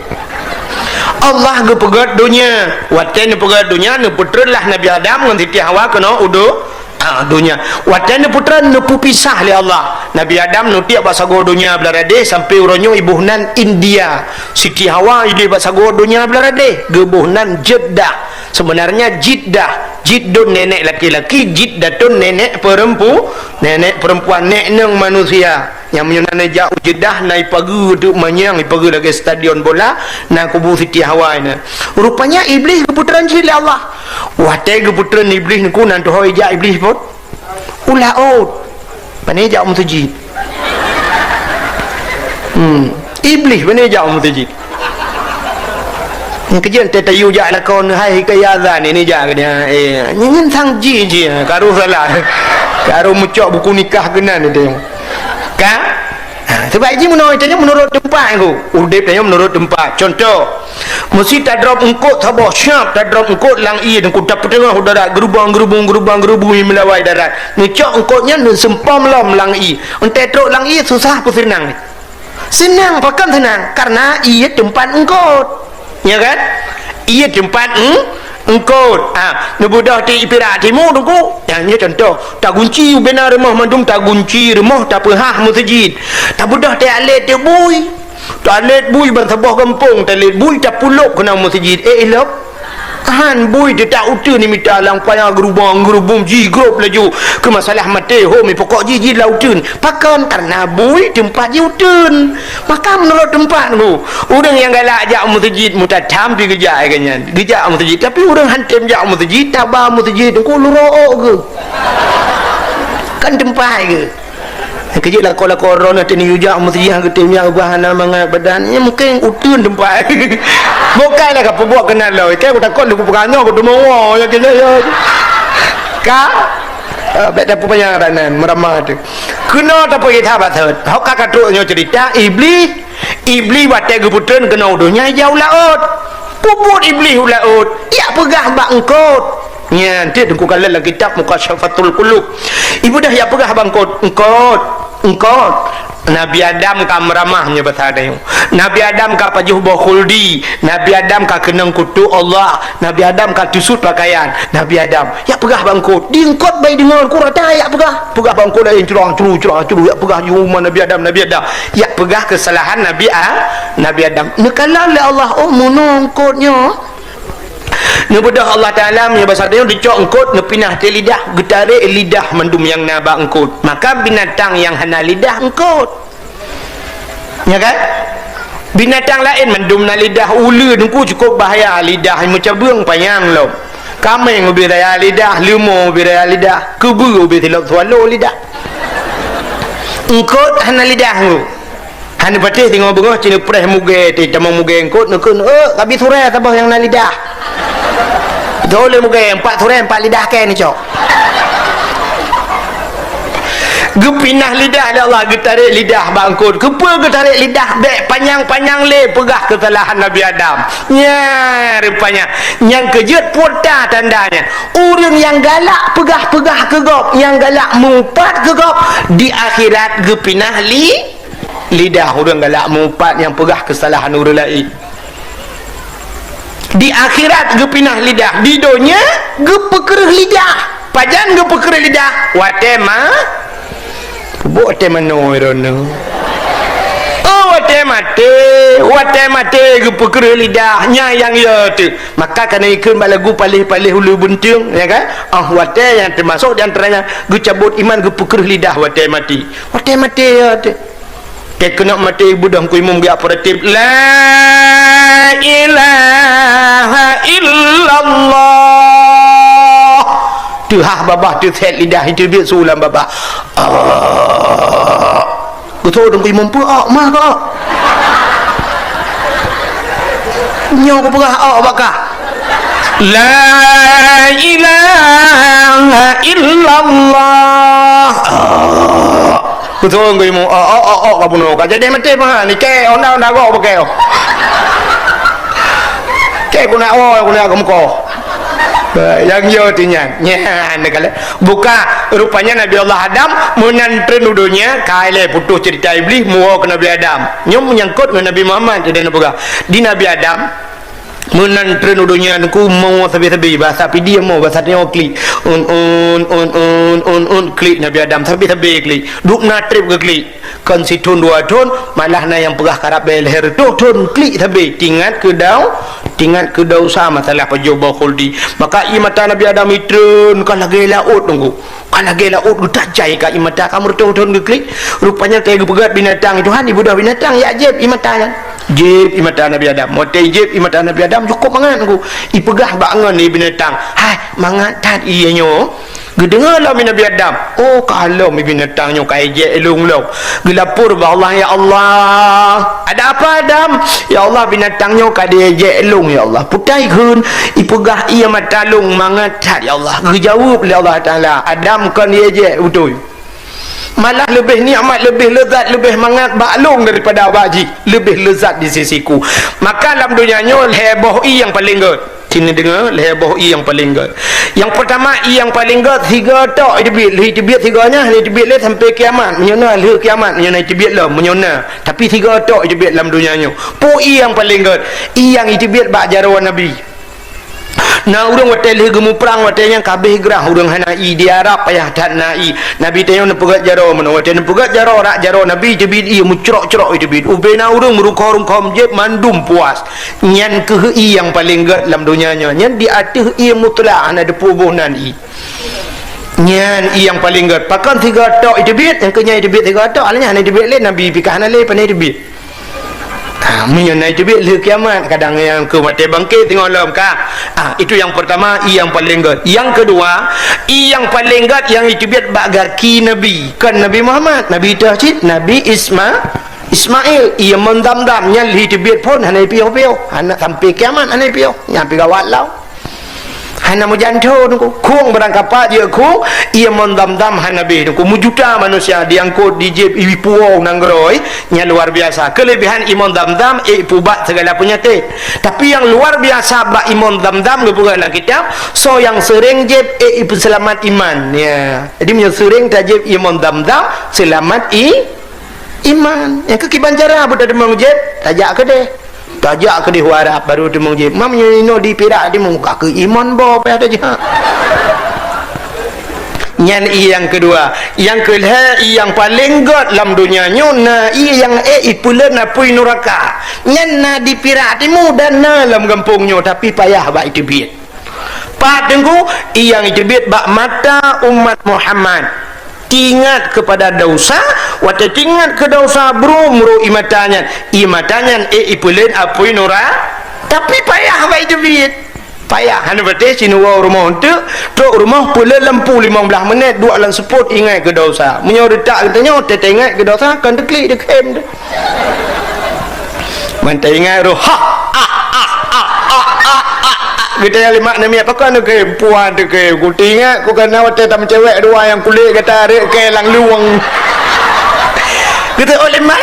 Allah geupeugöt donya. Watèe neupeugöt donya, neupeutreun lah Nabi Adam ngon Siti Hawa keunoe u do-, ah, donya. Watèe neupeutreun, neupeupisah lé Allah. Nabi Adam neutiek bak sagoe donya Beuladeh, sampoe uroe nyoe iboh nan India. Siti Hawa ideh bak sagoe donya Beuladeh, geuboh nan Jeddah. Sebenarnya Jiddah. Jiddun nenek laki-laki, Jiddatun nenek perempu-, nenek perempuan, nek neng manusia. Nyang meunyoe na jak u Jeddah, na ipageue teuk manyang, ipageue lagèe stadion bola, na kubu Siti Hawa na. Rupanya Iblih geupeutreun cit lé Allah. Watèe geupeutreun Iblih nyan, nan tuho ijak Iblih phôn? U laôt. Pane jak u meuseujid? Hmm. Iblih pane jak u meuseujid? Nyang keujeuet teuh tayue jak lakon hai keu azan ini jak keu dia. Eh, nyan, nyan sang jih, jih, karu salah. Karu meucok buku nikah keunan itu. Ka? Ha, sebab jih meunoe, tanyoe meunurot teumpat ku. Udép tanyoe meunurot teumpat. Contoh, meusi tadrop eungkôt saboh, siap tadrop eungkôt lam ié, ku tapeuteungoh u darat, geurubong-geurubong, geurubong-geurubong, meulawai darat. Neucok eungkôt nyan, neuseumpom lom lam ié. Entah trok lam ié, susah peue seunang? Seunang, pakon seunang? Karena ié teumpat eungkôt. Ya kan? Ié teumpat eung-, eungkôt. Ha, neubeudôh di pirak timu, Teungku. Ya, nyoe contoh. Tagunci ubena rumoh mandum, tagunci rumoh, tapeuhah meuseujid. Tabeudôh di alé teuk bui. Talét bui ban saboh gampông, talét bui tapulop keunan meuseujid. Eh, ilop. Han bui teutak uteuen mita lam paya geurubong-geurubong jigrob laju. Keu masalah maté, ho, mi pokok jih, jih lam uteuen. Pakon? Karena bui teumpat jih uteuen. Maka meunurot teumpat ku, ureueng nyang galak jak meuseujid mutatam pi geujak ai nyan. Geujak meuseujid, tapi ureueng han tem jak meuseujid, taba meuseujid, ku lurok geuh. Kan teumpat geuh. Keujeuet lakoe-lakoe droeneuh teuh neujak meuseujid, geutem jak ubah hana mangat badan, nyan mungken uteuen teumpat. Bukan lah ka peubuet keunan lom. Ikei ku takot lôn kupeugah nyoe, ku teumeuwoe, ya, keu nyoe, ya. Ka? Ah, bèk tapeupanjang ata nan, meuramah teuh. Keunoe tapeugah that bak thot. Ho ka, ka trok nyoe cerita, Iblih, Iblih watèe geupeutreun keunoe u donya ijak u laôt. Peubuet Iblih u laôt, jak peugah bak eungkôt. Nyan, tiep Teungku kalon lam kitab Mukasyafatul Qulub. Ibeudôh jak peugah bak eungkôt, "Eungkôt, eungkôt. Nabi Adam ka meuramah," nyoe basa tanyoe. "Nabi Adam ka pajoh boh khuldi. Nabi Adam ka keunong kutok Allah. Nabi Adam ka teusut pakaian. Nabi Adam," jak peugah bak eungkôt. Di eungkôt bai deungon, eungkôt rata jak peugah. Peugah bak eungkôt laén, curang-curu, curang-curu, jak peugah jih uma Nabi Adam, Nabi Adam. Jak peugah keusalahan Nabi A-, Nabi Adam. Neukalon lé Allah, oh, meunoe eungkôt nyoe. Neubeudôh Allah Taala meunyoe basa tanyoe, neucok eungkôt, neupinah teuh lidah, geutarek lidah mandum nyang na bak eungkôt. Maka binatang nyang hana lidah eungkôt. Nya kan? Binatang laén mandum na lidah, uleuen ku cukôp bahaya lidah, meucabeueng panyang lom. Kaméng ubé raya lidah, leumo ubé raya lidah, keubeue ubé silop swallow lidah. Eungkôt hana lidah ku. Hana patéh teungoh beungoh, ci neupreh mugée, teuh tamong mugée eungkôt, neukheun, "Eh, kabi surée saboh nyang na lidah." Teuh lé mugée, empat surée, empat lidah kée neucok. Geupinah lidah lé Allah, geutarek lidah bak eungkôt. Keupeue geutarek lidah? Bèk panyang-panyang lé peugah keusalahan Nabi Adam. Nya, rupanya, nyang keujeuet pota tandanya. Ureueng nyang galak peugah-peugah keu gob, nyang galak meuupat keu gob, di akhirat geupinah li-, lidah ureueng galak meuupat nyang peugah keusalahan ureueng laén. Di akhirat geupinah lidah, di donya geupeukreueh lidah. Pajan geupeukreueh lidah? Watée ma-, peubuet watée manoe droeneuh. Oh, watée maté, watée maté geupeukreueh lidah, nyan nyang yo teuh. Maka ka na ikheun bak lagu paléh-paléh uleue beunteueng, ya kan? Ah, watée nyang teumasok di antaranya geucabot iman, geupeukreueh lidah watée maté. Watée maté, ya teuh. Teuh keuneuk maté beudôh Teungku Imum geujak peuratéb, "La ilaha illallah." Teuhah babah, teusét lidah, teubiet su lam babah. Ah. Geutho Teungku Imum, "Peue ôk, ma keu ôk?" "Nyoe kupeugah ôk bak kah." "La ilaha illallah." Ah. Beutôi ngon imeum, "Oh, oh, oh, oh, ka bunoe, ka jadi maté paha ni, kée, onda, onda gok bukée, oh. Kée, keuneuk woe, keuneuk keu mukoh." Eh, nyang yo tu nyan. Nyan, dia kata. Buka, rupanya Nabi Allah Adam meunan treun u donya, ka ilée putôh cerita Iblis, muwoe keu Nabi Adam. Nyoe menyangkut ngon Nabi Muhammad, jadi na peugah. Di Nabi Adam, meunan treun u donya nyan ku mo sabe-sabe, bahasa Pidie mo, bahasa nyoe klik. Un, un, un, un, un, un, klik Nabi Adam, sabe-sabe klik. Duek na treb keu klik. Kon sithon dua thon, malah na nyang peugah karab bée lhée reutôh thon, klik sabe, tingat keu dau-, tingat keu desya masalah pajoh boh khuldi. Maka ié mata Nabi Adam itreun ka lagée laôt nunggu. Ka lagée laôt geutajai ka ié mata ka meureutoh thon geuklik. Rupanya watée geupeugét binatang, Tuhan, ibeudôh binatang, jak jieb ié mata nyan. Jieb ié mata Nabi Adam. Watée jieb ié mata Nabi Adam, cukôp mangat nunggu. Ipeugah bak ngon ié binatang, "Hai, mangat that ié nyoe." Geudeungoe lom Nabi Adam, "Oh, ka lom binatang nyoe ka ijek lôn lom." Geulapor bak Allah, "Ya Allah, ada apa Adam?" "Ya Allah, binatang nyoe ka diejek lôn, ya Allah. Peue teuma kheun ipeugah ié mata lôn mangat that, ya Allah." Geujaweueb lé Allah Taala, "Adam, kon diejek beutôi. Malah leubeh nikmat, leubeh leuzat, leubeh mangat bak lôn daripada bak jih. Leubeh leuzat di sisiku." Maka lam donya nyoe lhée boh ié nyang paleng gét. Sini deungoe, lhée boh ié nyang paleng gét. Nyang peurtama, ié nyang paleng gét, sigoe tok iteubiet, lheueh iteubiet sigoe nyan, lheueh iteubiet lé sampai kiamat. Meunyoe na lheueh kiamat, meunyoe na iteubiet lom, meunyoe na. Tapi sigoe tok iteubiet lam donya nyoe. Peue ié nyang paleng gét? Ié nyang iteubiet bak jaroe Nabi. Na ureuëng watée lheueh geumuprang, watée nyan ka abéh grah ureuëng hana ié, di Arab payah that na ié. Nabi tanyoe neupeugét jaroe meunoe, watée neupeugét jaroe, rak jaroe Nabi iteubiet ié meucrok-crok iteubiet. Ubé na ureuëng meurungkho-rungkho meujieb mandum puas. Nyan kheueh ié nyang paleng gét lam donya nyoe. Nyan di ateueh ié mutlak hana teupeue boh nan ié. Nyan ié nyang paleng gét. Pakon sigoe tok iteubiet, nyang keu nyan iteubiet sigoe tok, alah nyan hana iteubiet lé Nabi, pih ka hana lé pane iteubiet. Ha, meunyoe na iteubiet lheueh kiamat, kadang nyang keu watée bangkét teungoh lom ka. Ah, itu yang pertama, ié nyang paleng gét. Yang kedua, ié nyang paleng gét nyang iteubiet bak gaki Nabi. Kon Nabi Muhammad, Nabi teuh cit, Nabi Isma-, Ismail, ié mon Zamzam nyan lheueh teubiet phon hana ipiôh-piôh, hana sampai kiamat hana ipiôh, nyan pih gawat lom. Hana meujanto nunggu, khueng barangkapat jeuet khueng, ié mon Zamzam hana abéh nunggu, meujuta manusia diangkot dijieb ipuwoe nanggroe, nyan luar biasa. Keulebihan ié mon Zamzam, eh, ipubat segala penyakit. Tapi nyang luar biasa bak ié mon Zamzam geupeugah lam kitab, soe nyang seuréng jieb, eh, ipeuseulamat iman. Ya. Jadi meunyoe seuréng tajieb ié mon Zamzam, seulamat i- Iman. Nyang keu kiban cara beuteudeungoe jieb, tajak keudeh. Tajak keudeh u Arab baru teudeungoe jieb. Mam nyoe inoe di Pirak Timu ka keu iman boh payah tajak. Nyan ié nyang keudua. Nyang keulhée ié nyang paleng gét lam donya nyoe na ié nyang ék ipeuleuet apui nuraka. Nyan na di Pirak Timu dan na lam gampông nyoe tapi payah bak iteubiet. Pat teungku, ié nyang iteubiet bak mata umat Muhammad. Teuingat keupada desya, watée teuingat keu desya brok meurok ié mata nyan. Ié mata nyan ék ipeuleuet apui nura, tapi payah bak iteubiet. Payah, hana patéh sinuroe rumoh eunteuk, trok rumoh peuleuet lampu limong blaih meunét, duek lam seupôt ingat keu desya. Meunyoe reutak geutanyoe, teuingat keu desya, kon teuklik deukhém teuh. Mantong ingat roh, ha, ah, ah, ah, ah, ah, ah, ah. Geutanyoe lé mak namiet, pakon neukém, puan teukém. Kuteuingat, ku kana watée tameucewek dua nyang kulét gata rek keu lam luwang. Geutanyoe lé mak,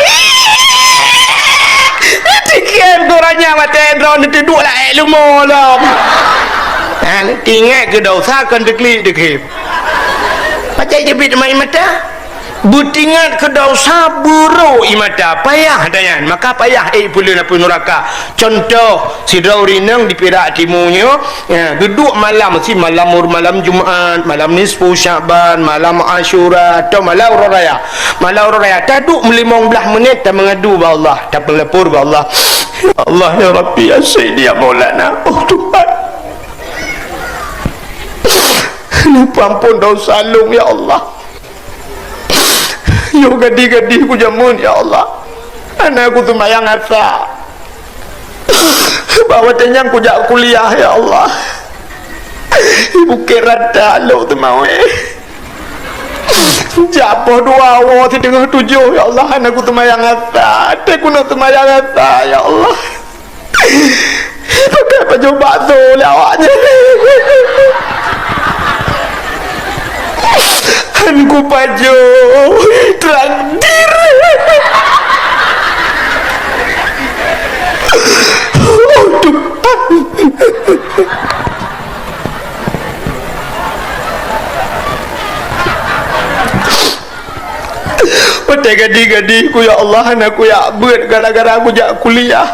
tikém tu ranya watée droe neuteuduek laék lumo lom. Ha, teuingat keu desya kon teuklik teukém. Pacak jeuet bit mai mata. Beuteuingat keu desya beurok ié mata, payah tanyan, maka payah ék ipeuleuet apui nuraka. Cuntoh, sidroe ureuëng inong di Pirak Timu nyoe, ya, geuduek malam, si malam, malam Jumat, malam nisfu Syakban, malam Asyura, atau malam Uroe Raya. Malam Uroe Raya, taduek meulimong blaih meunét, tameungadu bak Allah, tapeulapor bak Allah. Ya Allah, ya Rabbi, ya Sayyidi, ya Maulana. Oh Tuhan. Neupeuampon desya lôn, ya Allah. Yoh gadih-gadih kujameun, ya Allah. Hana kuseumayang asar. Bak watée nyan kujak kuliah, ya Allah. Di Bukét Rata lôn teumawé. Jak poh dua woe siteungoh tujoh, ya Allah, hana kuseumayang asar. Até kuneuk seumayang asar, ya Allah. Pakai pajoh bakso lé awak nyan. Han kupajoh traktir. Oh Tuhan. Gadi-gadi ku, ya Allah, hana kujak beuet gara-gara kujak kuliah.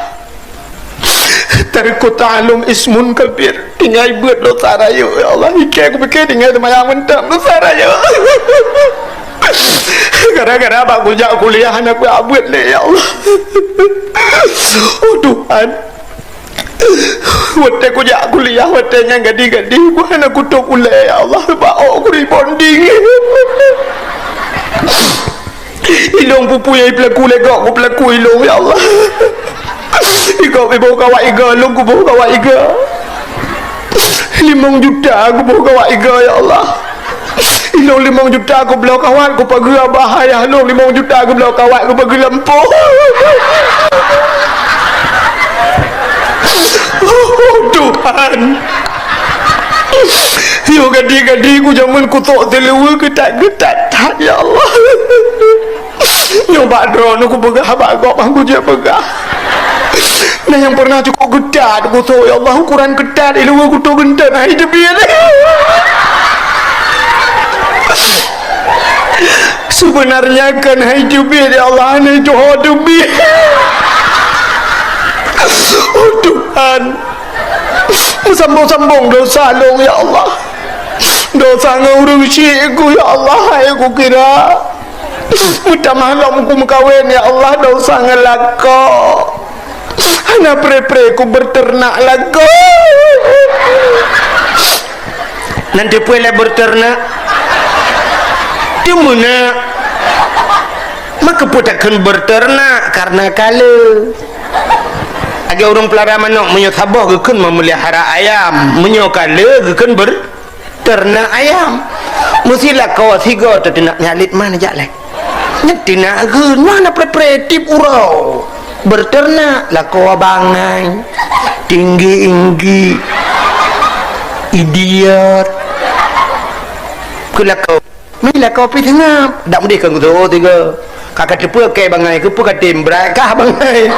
Tarku ta'allum ismun kabir. Tinggai beuet dosa rayeuk, ya Allah. Ikei kupike tinggai seumayang mantong, dosa rayeuk. Gara-gara bak kujak kuliah hana kujak beuet lé, ya Allah. Oh Tuhan. Watée kujak kuliah, watée nyan gadi-gadi, ku hana kutôp ulée, ya Allah, bak ôk ku rebonding. Ilong peue-peue nyang ipeulaku lé gob, kupeulaku ilong, ya Allah. Igob iboh kawak iga, lôn kuboh kawak iga. Limong juta kuboh kawak iga, ya Allah. Ilong limong juta kubloe kawat, kupageue abah ayah lôn, limong juta kubloe kawat, kupageue lampôh. Oh Tuhan. Yo gadi-gadi ku jameun kusok siluweue geutat-geutat that, ya Allah. Nyoe bak droeneuh kupeugah bak gob, han kujak peugah. Nah, nyang pernah cukôp geutat kusok, ya Allah, ukuran geutat, iluweue kuto geuntôt, hai teubiet. Sebenarnya kan hai teubiet, ya Allah, hana itu ho teubiet. Oh Tuhan, meusambong-sambong dosa lôn, ya Allah. Dosa ngon ureuëng syik ku, ya Allah, hai kukira. Meutamah lom kumeukawen, ya Allah, dosa ngon lakoe. Hana pre-pre kubeuteunak lakoe. Nan teupeue lé beuteunak? Teumeunak. Maka peue takheun beuteunak? Karena ka le. Lagée ureuëng peulara manok, meunyoe saboh geukheun meumeuliahara ayam, meunyoe ka le geukheun beur- teunak ayam. Meusi lakoe sigoe teuteunak nyalit man jak lé. Nyan teunak geun, mana pre-pre tip uroe. Beuteunak lakoe bangai, tinggi-inggi, idiot. Keu lakoe, mi lakoe pih seungab, dak meudeh keu geuto tiga. Ka ka teupeue kée bangai, keupeue ka tem brat kah bangai.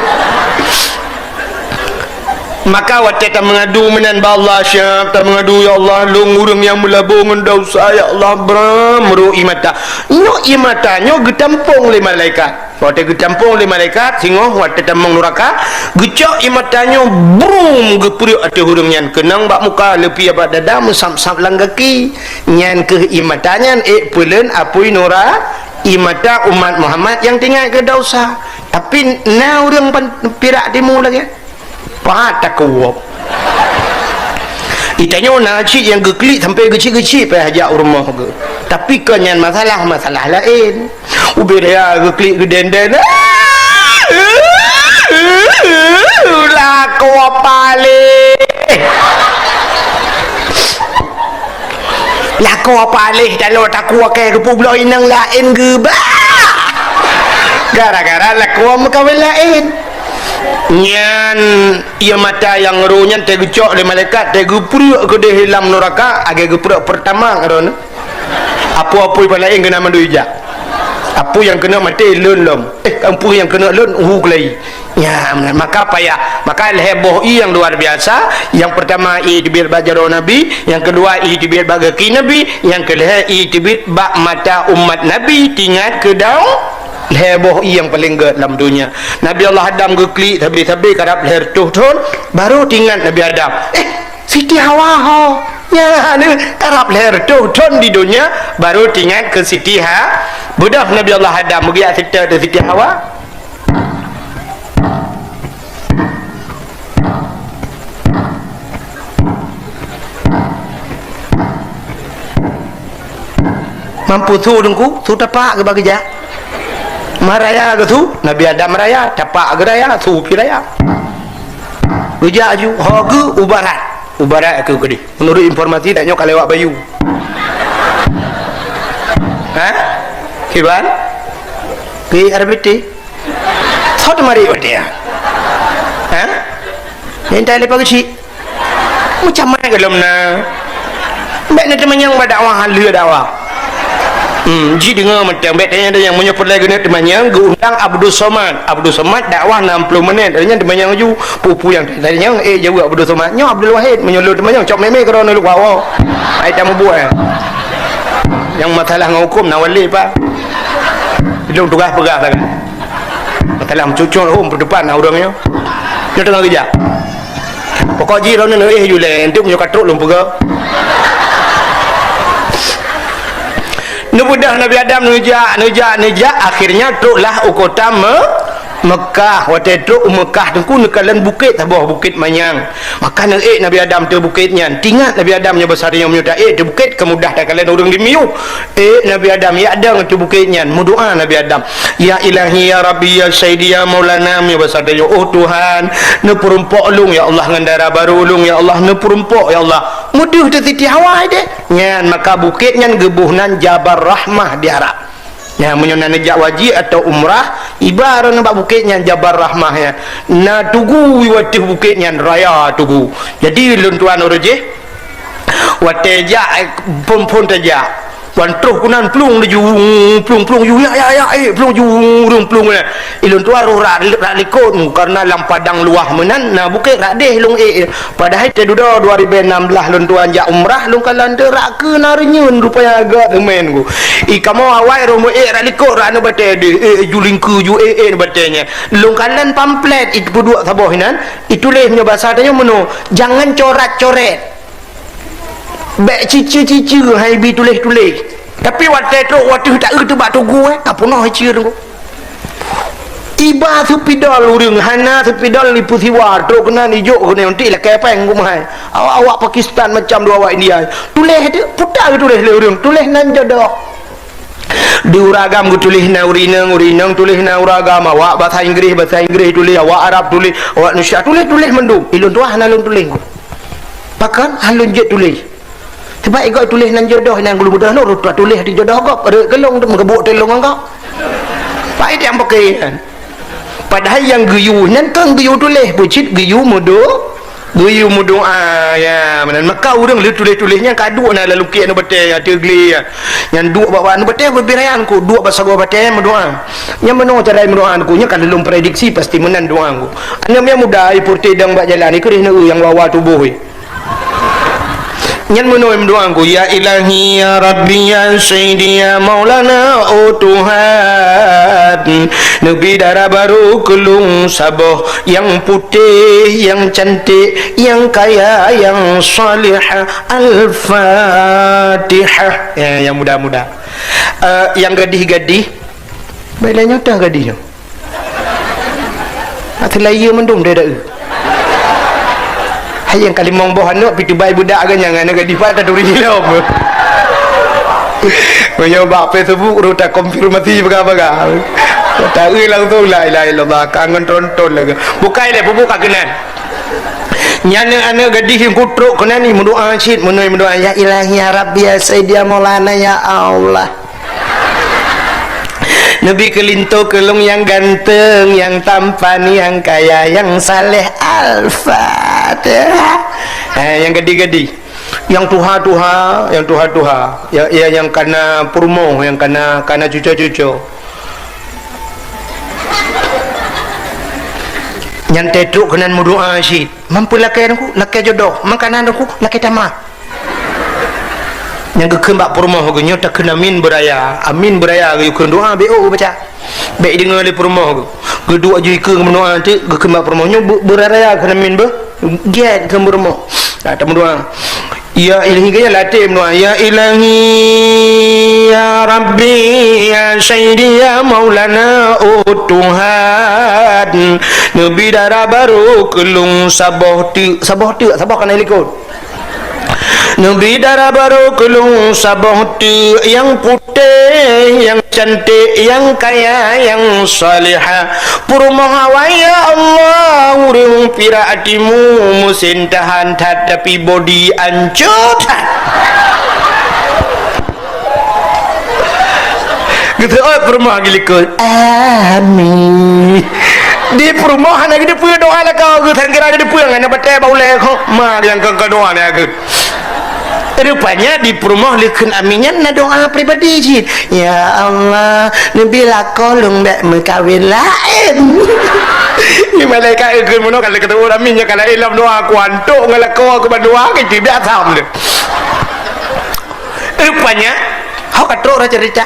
Maka watée tameungadu meunan bak Allah, siab tameungadu, "Ya Allah, lôn ureuëng nyang meulabô ngon desya, ya Allah, bram meurok ié mata." Nyoe ié mata nyoe geutampong lé malaikat. Watée geutampong lé malaikat, singoh watée tamong nuraka, geucok ié mata nyoe brum geupeureuek ateueh ureuëng nyan, keunong bak muka, leupie bak dada, meusab-sab lam gaki. Nyan kheueh ié mata nyan ék peuleueng apui nura-, ié mata umat Muhammad nyang teuingat keu desya. Tapi na ureuëng pan-, pirak timu lagée Pahat takuwöb. Itanyoe na cit nyang geuklik sampai geucik-geucik payah jak u rumoh geuh. Tapi kon nyan masalah, masalah laén. Ubé raya geuklik geudendeng. Lakoe paléh. Lakoe paléh taloe takue keu geupubloe inong laén geuba. Gara-gara lakoe meukawen laén. Nyan ié mata nyang roh nyan teuh geucok lé malaikat, teuh geupreuek keudeh lam nuraka, lagée geupreuek peurtama keudroe. Apui-apui pih laén keunan mandum ijak. Apui nyang keuneuk maté lôn lom. Eh, apui nyang keuneuk lôn uhu keulai. Nyan, maka payah. Maka lhée boh ié nyang luar biasa. Nyang peurtama ié teubiet bak jaroe Nabi, nyang keudua ié teubiet bak gaki Nabi, nyang keulhée ié teubiet bak mata umat Nabi, teuingat keu dau-, lhée boh ié nyang paleng gét lam donya. Nabi Allah Adam geuklik sabe-sabe karab lhée reutôh thon, barô teuingat Nabi Adam. Eh, Siti Hawa ho. Nyan, karab lhée reutôh thon di donya, barô teuingat keu Siti Ha-, beudôh Nabi Allah Adam meugeujak seutôt di Siti Hawa. Mampu su teungku, su tapak geuba geujak. Meuraya geusu, Nabi Adam meuraya, tapak geuraya, su pih raya. Geujak aju, ho geuh u barat. U barat keu keudeh. Meunurot informasi, tanyoe ka lewat bayu. Ha? Kiban? Pi R B T? Sot mari watée. Ha? Minta leupah keuchik. Macam mana golom na? Bék na teumanyong bak dakwah, lheueh dakwah. Hmm, ji deungoe mantong, bék tanyong-tanyong. Meunyoe peureulée geuneuk teumanyong, geuundang Abdul Somad. Abdul Somad dakwah enam puluh menit, nyan teumanyong laju. Peue-peue nyang tanyong, eh, jaweueb Abdul Somad. Nyoe Abdul Wahid, meunyoe lôn teumanyong, cok mémé keudroe neuleuek wak-wak. Hai tamubuet, eh. Nyang masalah ngon huköm na wali, Pak. Lôn tugaih peugah sagai. Masalah meucucong hom peutupan na ureuëng nyoe. Nyoe teungoh geujak. Pokok jih droeneuh neuéh ju lé, enteuk meunyoe ka trok lôn peugah. Neubeudoh Nabi Adam neujak, neujak, neujak, akhirnya troklah u kota Me-, Mekah. Watée trok u Mekah teungku neukalon bukét saboh, Bukét Manyang. Maka neuék Nabi Adam teuh bukét nyan. Tingat Nabi Adam nyoe basa tanyoe meunyoe taék teuh bukét ka mudah takalon ureuëng dimiyueb. Ék Nabi Adam, yak dong teuh bukét nyan, meudoá Nabi Adam, "Ya Ilahi, ya Rabbi, ya Sayyidi, ya Maulana," meunyoe basa tanyoe, "Oh Tuhan, neupeurumpok lôn ya Allah ngon dara barô lôn ya Allah, neupeurumpok ya Allah." Meudeuh teuh Siti Hawa deh. Nyan maka bukét nyan geuboh nan Jabal Rahmah di Arab. Nyan meunyoe na neujak wajéb atawa umrah, iba droeneuh bak bukét nyan Jabal Rahmah nyan. Na tugu u ateueh bukét nyan, raya tugu. Jadi lôn tuan ureuëng jih, watée jak, eh, phon-phon tajak. Wan troh keunan plueng laju, plueng, plueng ju, "Ya, ya, ya, eh, plueng ju, ureuëng plueng." Ilôn tuan roh rak, rak likot, karena lam padang luwah meunan, na bukét rak deh lôn ék. Padahai teududoe dua ribée nam blah lôn tuan jak umrah, lôn kalon teuh rak keu na reunyeun rupanya agak teumén ku. I kamoe awai roh meu ék rak likot rak aneuk batée deh, ék ju lingkeu ju ék, ék batée nyan. Lôn kalon pamflet i peuduek saboh inan, ituléh meunyoe basa tanyoe meunoe, "Jangan corat-coret." Bék cici-cici hai bi tuléh-tuléh. Tapi watée trok watée taeu teuh bak tugu, eh, ka peunoh cieue teungku. Iba seupidol ureuëng, hana seupidol lipeusiwa, trok keunan ijok keunan, unti lakée péng ku meuhai. Awak-awak Pakistan macam dua awak India. Tuléh teuh, peue ta geutuléh lé ureuëng, tuléh nan jodoh. Di ureuëng agam geutuléh nan ureuëng inong, ureuëng inong tuléh nan ureuëng agam, awak basa Inggréh, basa Inggréh tuléh, awak Arab tuléh, awak Indonesia tuléh, tuléh mandum. Ilôn tuah hana lôn tuléh. Pakon? Hana lôn jeuet tuléh. Sebab igoe tuléh nan jodoh, nan geulo mudah lôn, tuah tuléh di jodoh gob, rot keu lôn, meugeubuk teulông ngon gob. Pai tiang pakai kan. Padahai nyang geuyue nyan kon geuyue tuléh, peucit geuyue meudo-, geuyue meudoá, ya, meunan. Maka ureuëng lé tuléh-tuléh nyan ka duek na lam lukét aneuk batée, ya, teuglé, ya. Nyan duek bak, bak aneuk batée beubirayan ku, duek bak sagoe batée meudoá. Nyan meunoe cara meudoá ku, nyan ka lôn prediksi pasti meunan doá ku. Aneuk miet muda, ipurté dong bak jalan, ikeu deh neu nyang wawa tuboh, eh. Nyan meunoe meudoá ku, "Ya Ilahi, ya Rabbi, ya Sayyidi, ya Maulana, oh Tuhan, neubi dara barô keu lôn saboh, nyang putéh, nyang cantik, nyang kaya, nyang salihah." Al-Fatihah. Ya, nyang muda-muda. Eh, nyang gadih-gadih, baiklah nyoe teuh gadih nyoe. Ati lahé mandum deh daeu. Hai nyang ka limong boh aneuk, pih teubai budak agak nyan, aneuk gadih pat taturi lom. Meunyoe bak Facebook rot takonfirmasi peugah-peugah. Taeu langsung, "La ilaha illallah," ka ngon tronton lagée. Bukai lé peubuka keunan. Nyan aneuk gadih nyang kutrok keunan ni meudoá cit, meunoe meudoá, "Ya Ilahi, ya Rabbi, ya Sayyidi, ya Maulana, ya Allah." Neubi keu linto keu lôn nyang ganteng, nyang tampan, nyang kaya, nyang saleh. Al-Fatihah. Eh, nyang gadih-gadih. Nyang tuha-tuha, nyang tuha-tuha. Ya, ya, nyang kana peurumoh, nyang kana, kana cuco-cuco. Nyan teutrok keunan meudoá cit. Mampu lakée nangku, lakée jodoh. Makanan nangku, lakée tamah. Nyang geukheun bak peurumoh geuh nyoe takheun amin beuraya, amin beuraya geuyue kheun doá B O geubaca. Bék ideungoe lé peurumoh geuh. Geuduek ju ikeue meudoá teuk geukheun bak peurumoh nyoe beu-, beuraya kheun amin beuh. Gét kheun peurumoh. Nah, tameudoá. Ya Ilahi, gaya latée meudoá. Ya Ilahi, ya Rabbi, ya Sayyidi, ya Maulana, oh Tuhan. Neubi dara barô keu lôn saboh teuk, saboh teuk, saboh kana likot. Neubi dara barô keu lôn saboh teuk nyang putéh, nyang cantik, nyang kaya, nyang salihah. Peurumoh awai, ya Allah, ureuëng pirak timu, meusén tahan that, tapi bodi ancô that. Geuseuôt peurumoh geulikot. Amin. Di peurumoh hana geuteupeue doá lakoe geuh, sangkira geuteupeue ngon batée bak ulée kho. Ma nyang keu doá nyan geuh. Rupanya di peurumoh lé kheun amin nyan na doá pribadi cit. Ya Allah, neubi lakoe lôn bék meukawen laén. Ni malaikat geukheun meunoe ka lheueh geuteuôt amin nyan ka laén lom doá ku antok ngon lakoe ku bandoa ke tidak sam deh. Rupanya, hok ka trok rot cerita.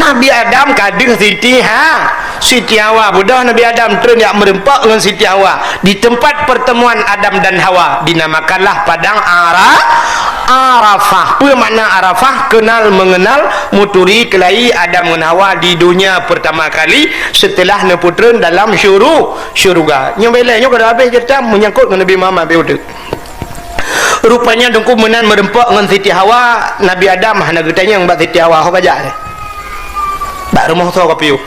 Nabi Adam ka deuh Siti Ha-, Siti Hawa. Beudôh Nabi Adam treun jak meureumpok ngon Siti Hawa. Di tempat pertemuan Adam dan Hawa, dinamakanlah Padang Ara-, Arafah. Peue makna Arafah? Kenal mengenal, meuturi keulai Adam ngon Hawa di dunia pertama kali setelah neupeutreun dalam syuru-, syuruga. Nyoe bèk lé, nyoe ka habéh ceurita menyangkut ngon Nabi Muhammad, bèk udeuek. Rupanya Teungku meunan meureumpok ngon Siti Hawa, Nabi Adam hana geutanyong bak Siti Hawa, "Ho ka jak?" "Bak rumoh soe kapiôh?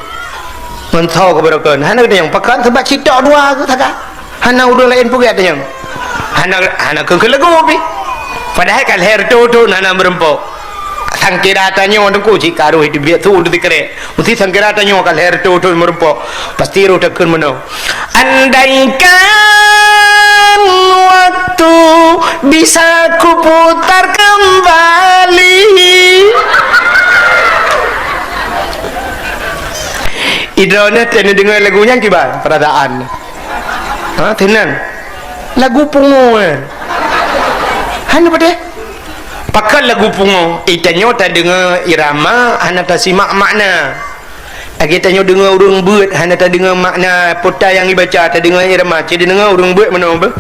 Ngon soe kabarokon?" Hana geutanyong. Pakon? Sabab cit tok dua geuh sagai. Hana ureueng laén peugah tanyong. Hana, hana keu-, keu lagu pih. Padahai ka lhèe reutôh thôn hana meureumpok. Sangkira tanyoe Teungku cit ka roh teubiet su teusikrek. Meusti sangkira tanyoe ka lhèe reutôh thôn meureumpok. Pasti roh takheun meunoe. Andaikan waktu bisa kuputar kembali. Idroeneuh teuh neudeungoe lagu nyan kiban peurasaan. Ha, teunang. Lagu pungo, eh. Hana padeh. Pakon lagu pungo? Eh, tanyoe tadeungoe irama, hana tasimak makna. Lagèe tanyoe deungoe ureueng beuet, hana tadeungoe makna pota nyang ibaca, tadeungoe irama. Cit deungoe ureueng beuet meunoe beuh.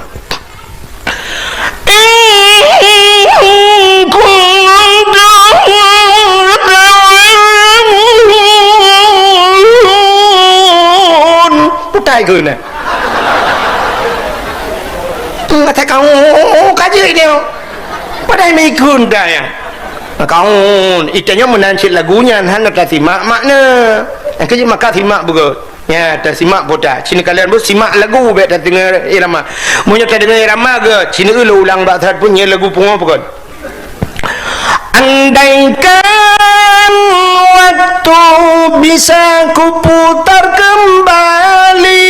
Putai keu na. Kata kau ka jeuet nyoe. Padahai meuikun dah ya. Kaun, itanyoe meunan cit lagu nyan hana tasimak makna. Nyang keujeuet maka simak beugöt. Nya, tasimak pota. Sinoe kalian beuh simak lagu bèk tadeungoe irama. Meunyoe tadeungoe irama geuh, sinoe lôn ulang bak that pun nyan lagu pungo pakon. Andaikan waktu bisa kuputar kembali.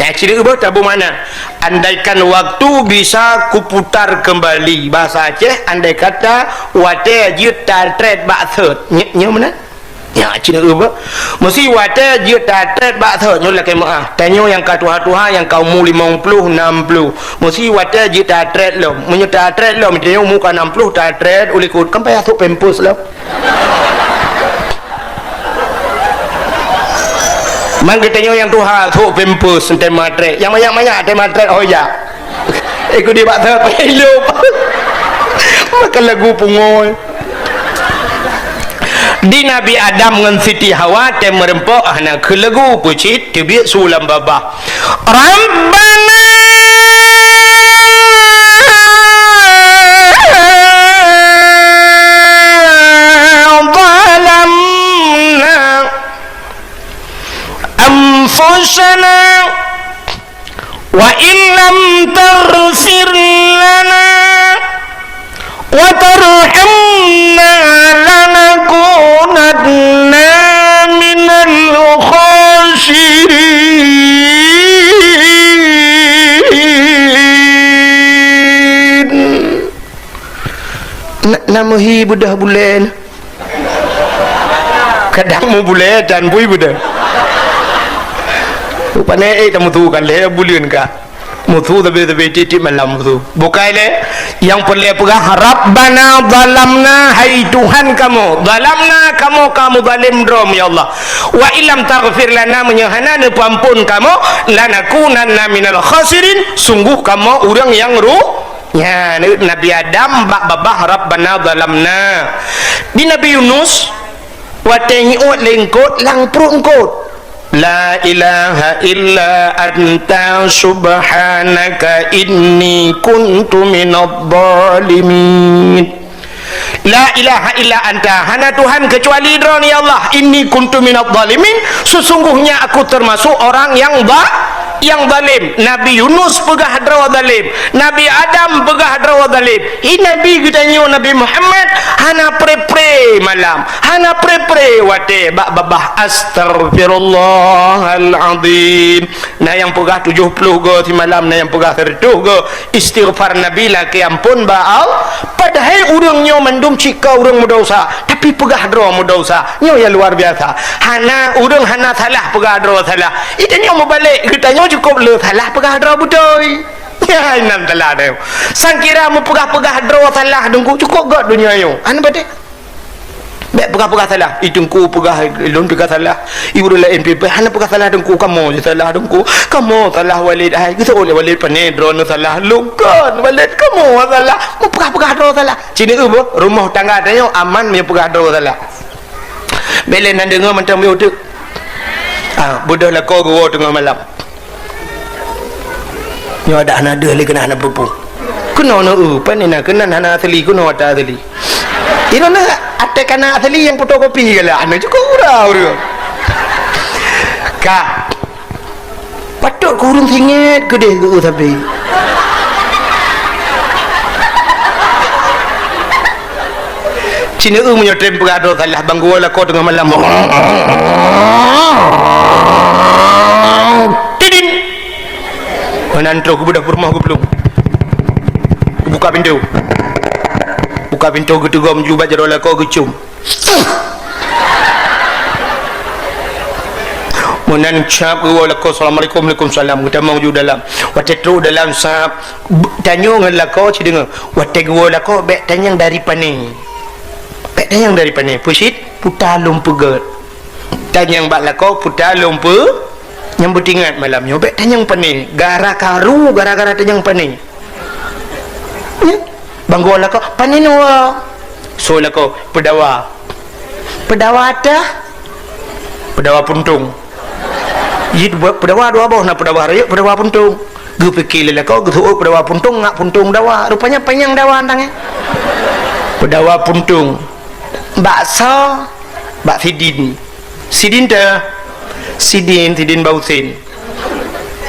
Nya, sinoe beuh tabu makna. Andaikan waktu bisa kuputar kembali. Bahasa Aceh, andai kata watèe jeuet tatrét bak sot. Nyoe, nyoe meunan? Nyan cit na, meusti watèe jeuet tatrét bak sot nyoe lakèe meu'ah. Tanyoe nyang ka tuha-tuha nyang ka umu limong ploh, nam ploh. Meusti watèe jeuet tatrét lom. Meunyoe tatrét lom, tanyoe umu ka nam ploh tatrét u likot, kan payah sôk pampers lom. Man geutanyoe nyang tuha sôk pampers teuh matrét. Nyang manyak-manyak teuh matrét ho jak. Eh, kudeh bak that ilop. Makan lagu pungo. Di Nabi Adam ngon Siti Hawa teuh meureumpok hana keu lagu peucit teubiet su lam babah. Rabbana zalamna anfusana wa in lam taghfir lana wa tarhamna lanakunanna minal khasirin. Na, na meuhi beudôh buleuen. Kadang mubulée dan bui beudôh. Rupane, eh, tameusu kan lhée buleuen ka. Meusu sabe-sabe tiep-tiep malam meusu. Bukai lé, nyang peureulée peugah, "Rabbana zalamna," hai Tuhan kamoe, "zalamna," kamoe ka meuzalim droe, ya Allah. "Wa illam taghfir lana," meunyoe hana neupeuampon kamoe, "lanakunanna minal khasirin," sungguh kamoe ureuëng nyang ru-, Nyan, Nabi Adam bak babah, "Rabbana zalamna." Di Nabi Yunus, watée nyiôt lé eungkôt, lam pruet eungkôt, "La ilaha illa anta subhanaka inni kuntu minadh dhalimin." La ilaha illa anta, hana Tuhan keucuali Droe, ya Allah. Inni kuntu minadh dhalimin, sesungguhnya aku termasuk orang yang ba-, yang zalim. Nabi Yunus peugah droe zalim, Nabi Adam peugah droe zalim. Hi Nabi geutanyoe Nabi Muhammad hana pre-pre malam, hana pre-pre watée bak babah, "Astaghfirullahal azim." Na nyang peugah tujoh ploh go simalam, na nyang peugah sireutoh go. Istighfar Nabi lakée ampon bak Allah. Padahai ureuëng nyoe mandum cit ka ureuëng meudesya, tapi peugah droe meudesya. Nyoe nyang luar biasa. Hana ureuëng hana salah peugah droe salah. Geutanyoe meubalek, geutanyoe cukôp le salah peugah droe beutôi. Nyan salah deh. Sangkira meupeugah-peugah droe salah deungku cukôp gét donya nyoe. Hana padé. Bèk peugah-peugah salah. I teungku peugah, lôn peugah salah. I ureueng laén pih, hana peugah salah teungku, kamoe je salah teungku. Kamoe salah Walid, hai. Geuseuôt lé Walid, pane droeneuh salah. Lôn kon, Walid, kamoe salah. Meupeugah-peugah droe salah. Ci neueu beuh, rumoh tangga tanyoe aman meunyoe peugah droe salah. Bèk lé nan deungoe mantong beuh teuk. Ah, beudôh lakoe geuwoe teungoh malam. Nyoe adak hana deuh lé keunan hana peue-peue. Keunoe neueu, pane na keunan hana asli, keunoe ata asli. Inoe na até kana asli nyang fotokopi galak, na cukôp murah ureueng. Ka. Patôt keu ureueng singét keudeh geu sabe. Ci neueu meunyoe tem peugah droe salah, ban geuwoe lakoe teungoh malam. Tidin. Meunan troh geubeudôh peurumoh geuplueng. Buka pintoe. Buka pintoe geuteugom ju bak jaroe lakoe geucôm. Meunan cap geuwoe lakoe, "Assalamualaikum." "Waalaikumsalam." Geutamong ju dalam. Watèe trok dalam sab, b-, tanyoe ngon lakoe ci deungoe. Watèe geuwoe lakoe bèk tanyong dari pane. Bèk tanyong dari pane. Peue cit? Peue ta lôn peugèt. Tanyong bak lakoe, peue ta lôn peu-, nyang beutingat malam nyoe. Bèk tanyong pane. Gara karu, gara-gara tanyong pane. Nyan, ban geuwoe lakoe, pane neuwoe. Soe lakoe, peudawa. Peudawa teuh? Peudawa puntông. Jih dua, peudawa dua boh, na peudawa rayeuk, peudawa puntông. Geupike lé lakoe, geuseuôt peudawa puntông, ngat puntông dawa. Rupanya panyang dawa tangai. Peudawa puntông. Bak soe? Bak Sidin. Sidin teuh? Sidin, Sidin Bausen.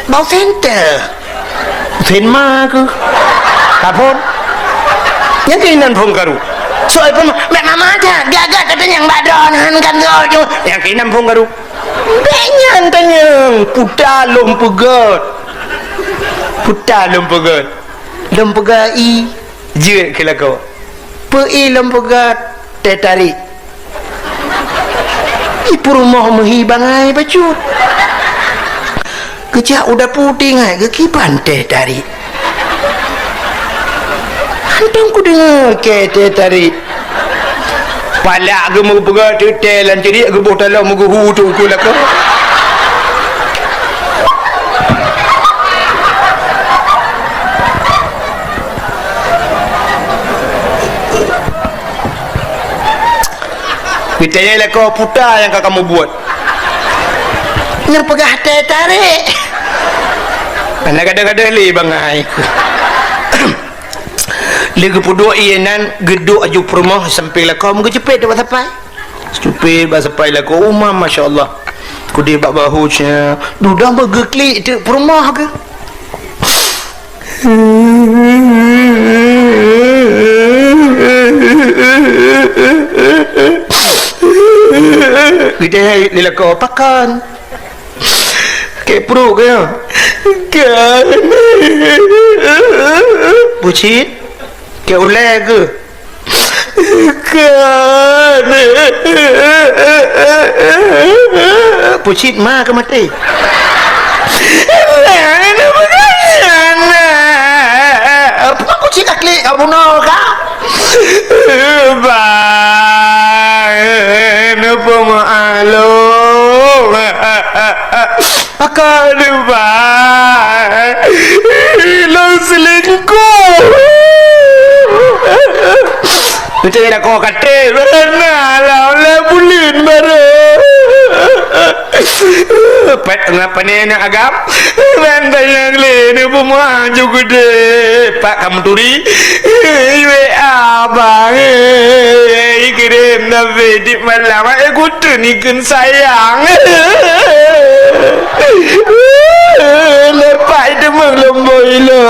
Bausen teuh? Usen ma keuh. Ka phôn? Nyang keuh inan phôn karu. Soe phôn ma? Bèk mama that, gak-gak ka tanyong bak droeneuh kan soe. Nyang keuh inan phôn karu. Bèk nyan tanyong, peue ta lôn peugèt. Peue ta lôn peugèt. Lôn peugèt ie. Jeuet keu lakoe. Peu ie lôn peugèt teh tarik. Ih, peurumoh meuhi bangai bacut. Geujak u dapu tinggai geukiban teh tarik. Hantom kudeungoe keu teh tarik. Palak geumeupeugah teutée lam ceurik geuboh taloe meugeuhu teungku lakoe. Geutanyong lakoe, "Peue ta nyang ka kamoe buet?" "Neupeugah teh tarik." Hana gadôh-gadôh lé bangai. Lé geupeuduek ie nan, geuduek aju peurumoh sampéng lakoe, meugeuceupet bak sapai. Ceupet bak sapai lakoe, uma, masya Allah. Keudeh bak bahu cia, dudoe meugeuklik teuk peurumoh keuh. Geutanyong lé lakoe, "Pakon?" "Keu pruet keuh?" "Kon." "Peue cit? Keu ulée keuh?" "Kon." "Peue cit ma keuh maté?" "Peue cit ka klik ka bunoe ka?" "Bah, neupeumeu'ah lôn." "Pakon, bah? Lôn selingkuh." Beutôi lakoe ka trép, na lam lé buleuen barô. Pat ngapa ni nak agam? Ban tanyong lé ni peumeu'ah ju geude. Pat ka meuturi. Iwe abang, eh, ikirém David di malam, eh, kuteun ikheun sayang. Lepak itu mengelomboi lo.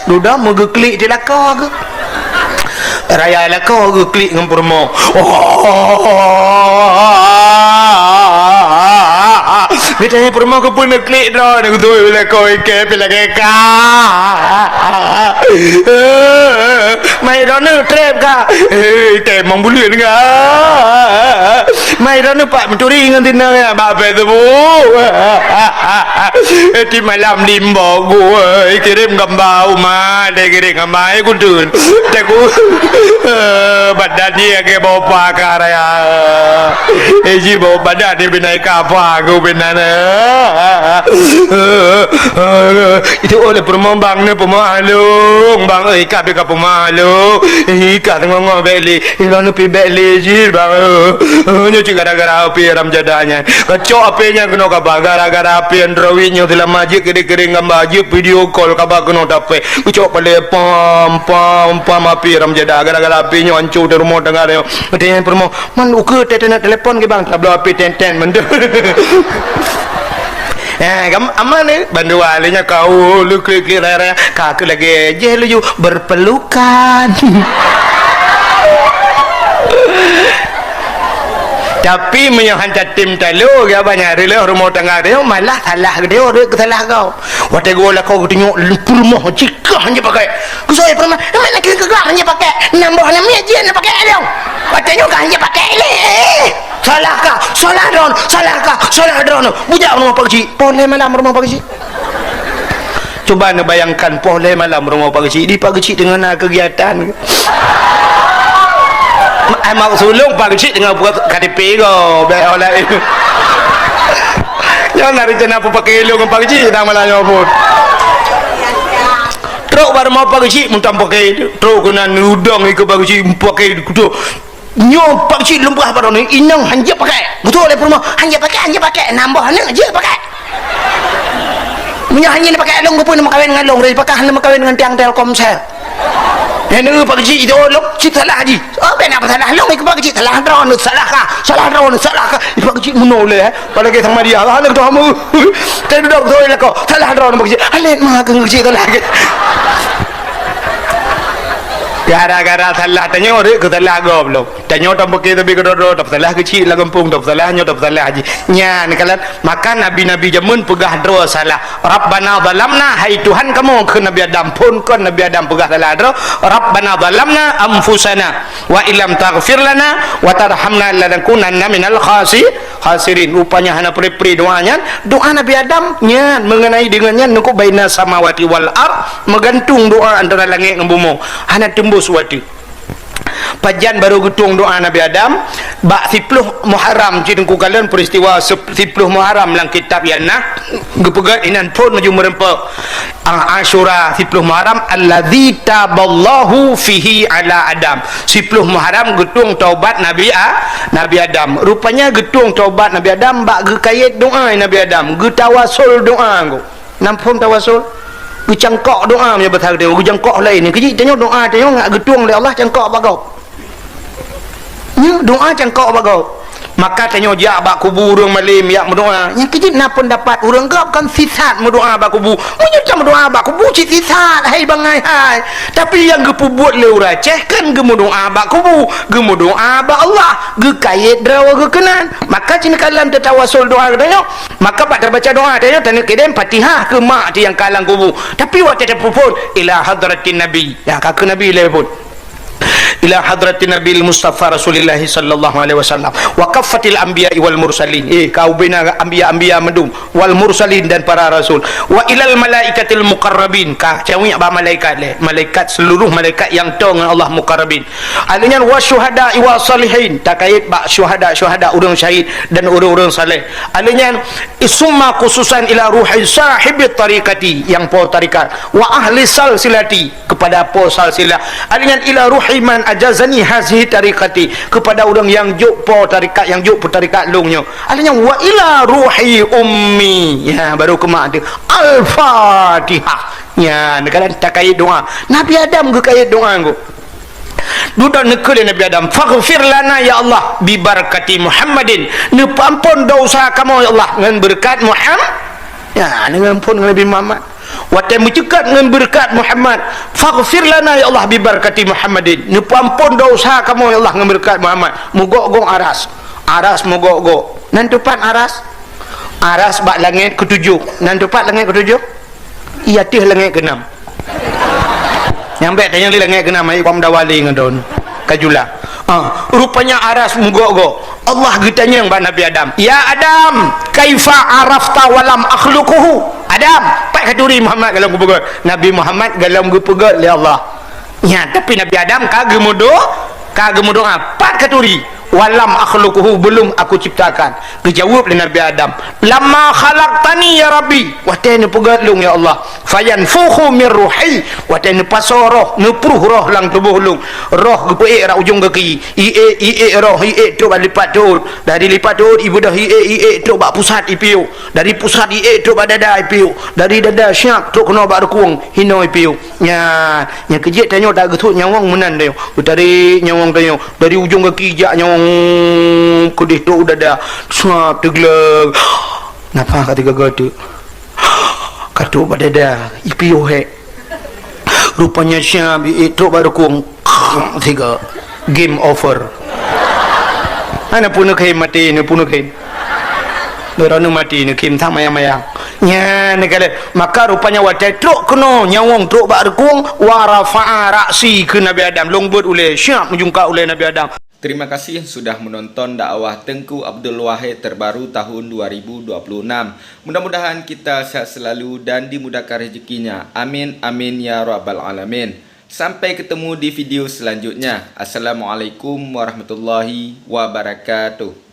Dudoe meugeuklik di lakoe geuh. Raya lakoe geuklik ngon peurumoh. Oh. Geutanyong peurumoh keupeue neuklik droe, neukutôi lakoe ikei pih lagèe ka. Mai droeneuh treb ka. Hei, temong buleuen ka. Mai droeneuh pak meuturi ngon sinan ya, bak Facebook. Eh, di malam limbok gue, kirém gamba uma, deh kirém gamba, eh, kudun. Teku, eh, badan dia ke bau pakar ya. Eh, ji bau badan dia binai kapa aku binai. Itu oleh perumahan bang ni, perumahan alung, bang, eh, ka bika perumahan alung. Eh, ka tengok-tengok bek li. Ilôn pih bèk lé jih, bang. Nyoe cit gara-gara api haram jadah nyan. Kacok api nyan keunoe kaba, gara-gara api Android nyoe seulama jeuet keude-keude gamba, jeuet video call kaba keunoe tapè. Kacok palé pam, pam, pam api haram jadah. Gara-gara api nyoe hancô teuh rumoh tangga nyoe. Watèe nyan peurumoh, man ukeue teuh na telepon keu bang, tabloe api ten-ten mantong. Eh, gam-, aman ni. Bandua lé nyan kau lu klik-klik raya-raya. Ka keu lagèe jih laju berpelukan. Tapi meunyoe han tatem talo, ya banyak reuloh rumoh tangga dia, malah salah dia, dia kesalah kau. Watèe gua lakoe geutunyok peurumoh jih kah hana pakai. Kusoi peurumoh, mana keu keu hana pakai? Nambah nama jih hana pakai dia. Watèe nyoe kah hana pakai lé. Salah kah? Salah droen, salah kah? Salah droen. Bujak rumoh Pak Geuchik. Poh lhèe malam rumoh Pak Geuchik. Cuba neubayangkan poh lhèe malam rumoh Pak Geuchik. Di Pak Geuchik teungoh na kegiatan. Ai maksud lôn Pak Geuchik teungoh buet K T P ko, bèk orang lain. Nyoe na rencana peupaké lôn ngon Pak Geuchik dah malam nyoe pun. Trok bak rumoh Pak Geuchik meuntang paké, trok keunan udong ikeu Pak Geuchik paké kutu. Nyoe Pak Geuchik lôn peugah bak droeneuh, inong hanjeuet pakai. Beutôi lé peurumoh, hanjeuet pakai, hanjeuet pakai. Nambah aneuk jeuet pakai. Meunyoe hanjeuet pakai lôn, geupeue neumeukawen ngon lôn, dari pakah neumeukawen ngon tiang Telkomsel. Nyan neu Pak Geuchik itu lôn, cit salah ji. Oh, bèk na peusalah lôn, ikeu Pak Geuchik salah droeneuh, salah kah? Salah droeneuh, salah kah? Pak Geuchik meunoe lé, eh. Padahai sama dia, Allah nak tahu mu. Tadi duduk beutôi lakoe. Salah droeneuh Pak Geuchik. Alet ma keu Geuchik salah. Gara-gara salah tanyoe, rek keu salah gob lom. Tanyoe tampeuke sabe keudroe-droe, tapeusalah keuchik lam gampông, tapeusalah nyoe, tapeusalah jih. Nyan kalon, maka nabi-nabi jameun peugah droe salah. "Rabbana zalamna," hai Tuhan kamoe, kheun Nabi Adam. Phon kon Nabi Adam peugah salah droe. "Rabbana zalamna anfusana wa illam taghfir lana wa tarhamna lanakunanna minal khasi-, khasirin." Rupanya hana pre-pre doa nyan. Doa Nabi Adam nyan mengenai dengan nyan, nuku baina samawati wal ard, meugantung doa antara langét ngon bumoe. Hana teumbus watèe. Pajan barô geutueng doa Nabi Adam, bak siploh Muharram, cit teungku kalon peristiwa sep-, siploh Muharram lam kitab nyan na, geupeugah inan phon laju meureumpok, ah, Asyura siploh Muharram, "Alladzi taballahu fihi ala Adam." Siploh Muharram geutueng taubat Nabi A-, Nabi Adam. Rupanya geutueng taubat Nabi Adam bak geukayét doa Nabi Adam, geutawasul doa geuh. Nam phon tawasul? Geucangkok doa meunyoe basa geutanyoe, geucangkok laén. Keuji tanyoe doa tanyoe ngat geutueng lé Allah cangkok bak gob. Nyoe doa cangkok bak gob. Maka tanyoe jak bak kubu ureueng malém jak meudoa. Nyang keuji na peundapat ureueng gob kan sisat meudoa bak kubu. Meunyoe tameudoa bak kubu cit sisat, hai bangai hai. Tapi nyang geupeubuet lé ureueng Aceh kan geumeudoa bak kubu, geumeudoa bak Allah, geukayét droe geuh keunan. Maka cit neukalon teutawasul doa geutanyoe. Maka bak tabaca doa tanyoe, taneuk kirém Fatihah keu mak teuh nyang ka lam kubu. Tapi watèe tapeuphon, "Ila hadratin Nabi." Ya, ka keu Nabi lé phon. "Ila hadratin Nabil Mustafa Rasulillah sallallahu alaihi wasallam. Wa kaffatil anbiya wal mursalin." Eh, ka ubena anbiya-anbiya mandum, wal mursalin dan para rasul. "Wa ilal malaikatil muqarrabin." Ka cawik bak malaikat lé. Malaikat, seluruh malaikat nyang toe ngon Allah muqarrabin. Alèh nyan, "Wa syuhada wa salihin." Takayét bak syuhada-syuhada, ureueng syahid dan ureueng-ureueng saleh. Alèh nyan, "Summa khususan ila ruhi sahibit tariqati," nyang po tarikat, "wa ahli salsilati," kepada po salsilah. Alèh nyan, "ila ruhi man ajazani hazihi tariqati," kepada ureueng nyang jok po tarikat, nyang jok peutarikat lôn nyoe. Alèh nyan, "Wa ila ruhi ummi." Ya, baru keu mak teuh. Al-Fatihah. Ya, neukalon takayét doa. Nabi Adam geukayét doa geuh. Dudoe neukheun lé Nabi Adam, "Faghfir lana ya Allah bi barakati Muhammadin." Neupeuampon desya kamoe ya Allah ngon beureukat Muham-, ya, ngon ampon ngon Nabi Muhammad. Watèe meuceukat ngon beureukat Muhammad, "Faghfir lana ya Allah bi barakati Muhammadin." Neupeuampon desya kamoe ya Allah ngon beureukat Muhammad. Meugok-gok aras. Aras meugok-gok. Nan teupat aras? Aras bak langét keutujoh. Nan teupat langét keutujoh? Iya teuh langét keunam. Nyang bèk tanyong lé langèt keunan, mari pam dawali ngon don. Ka jula. Ha, rupanya aras meugok-gok. Allah geutanyong bak Nabi Adam, "Ya Adam, kaifa arafta wa lam akhluquhu?" Adam, pat katuri Muhammad golom geupeugèt? Nabi Muhammad golom geupeugèt lé Allah. Nyan, tapi Nabi Adam ka geumudo-, ka geumudoa, pat katuri? "Wa lam akhluquhu, belum aku ciptakan." Geujaweueb lé Nabi Adam, "Lamma khalaqtani ya Rabbi," watèe neupeugèt lôn ya Allah, "fayanfukhu min ruhi," watèe neupasoe roh, neupruh roh lam tuboh lôn. Roh geupeuék rot ujong gaki, iék, iék roh, iék trôk bak lipat teuôt, dari lipat teuôt ibeudôh iék, iék trôk bak pusat ipiôh, dari pusat iék trôk bak dada ipiôh, dari dada siap trôk keunoe bak rukung hinoe ipiôh. Nyan, nyang keu jeuet tanyoe tageusut nyawöng meunan tanyoe. Geutarek nyawöng tanyoe dari ujong gaki jak nyawöng keudeh trôk u dada. Suap teugleng. Nafah ka teugaga teuk. Ka trôk bak dada, ipiôh hék. Rupanya siap iék trôk bak rukung. Siga. Game over. Hana peuneuk khem maté, hana peuneuk khem. Droeneuh maté neukhém that mayang-mayang. Nyan neukalon. Maka rupanya watèe trôk keunoe nyawöng trôk bak rukung, wa rafa'a ra'si kheun Nabi Adam, lôn beuet ulèe, siap meujungkat ulèe Nabi Adam. Terima kasih sudah menonton dakwah Teuku Abdul Wahid terbaru tahun dua ribu dua puluh enam. Mudah-mudahan kita sehat selalu dan dimudahkan rezekinya. Amin, amin, ya rabbal alamin. Sampai ketemu di video selanjutnya. Assalamualaikum warahmatullahi wabarakatuh.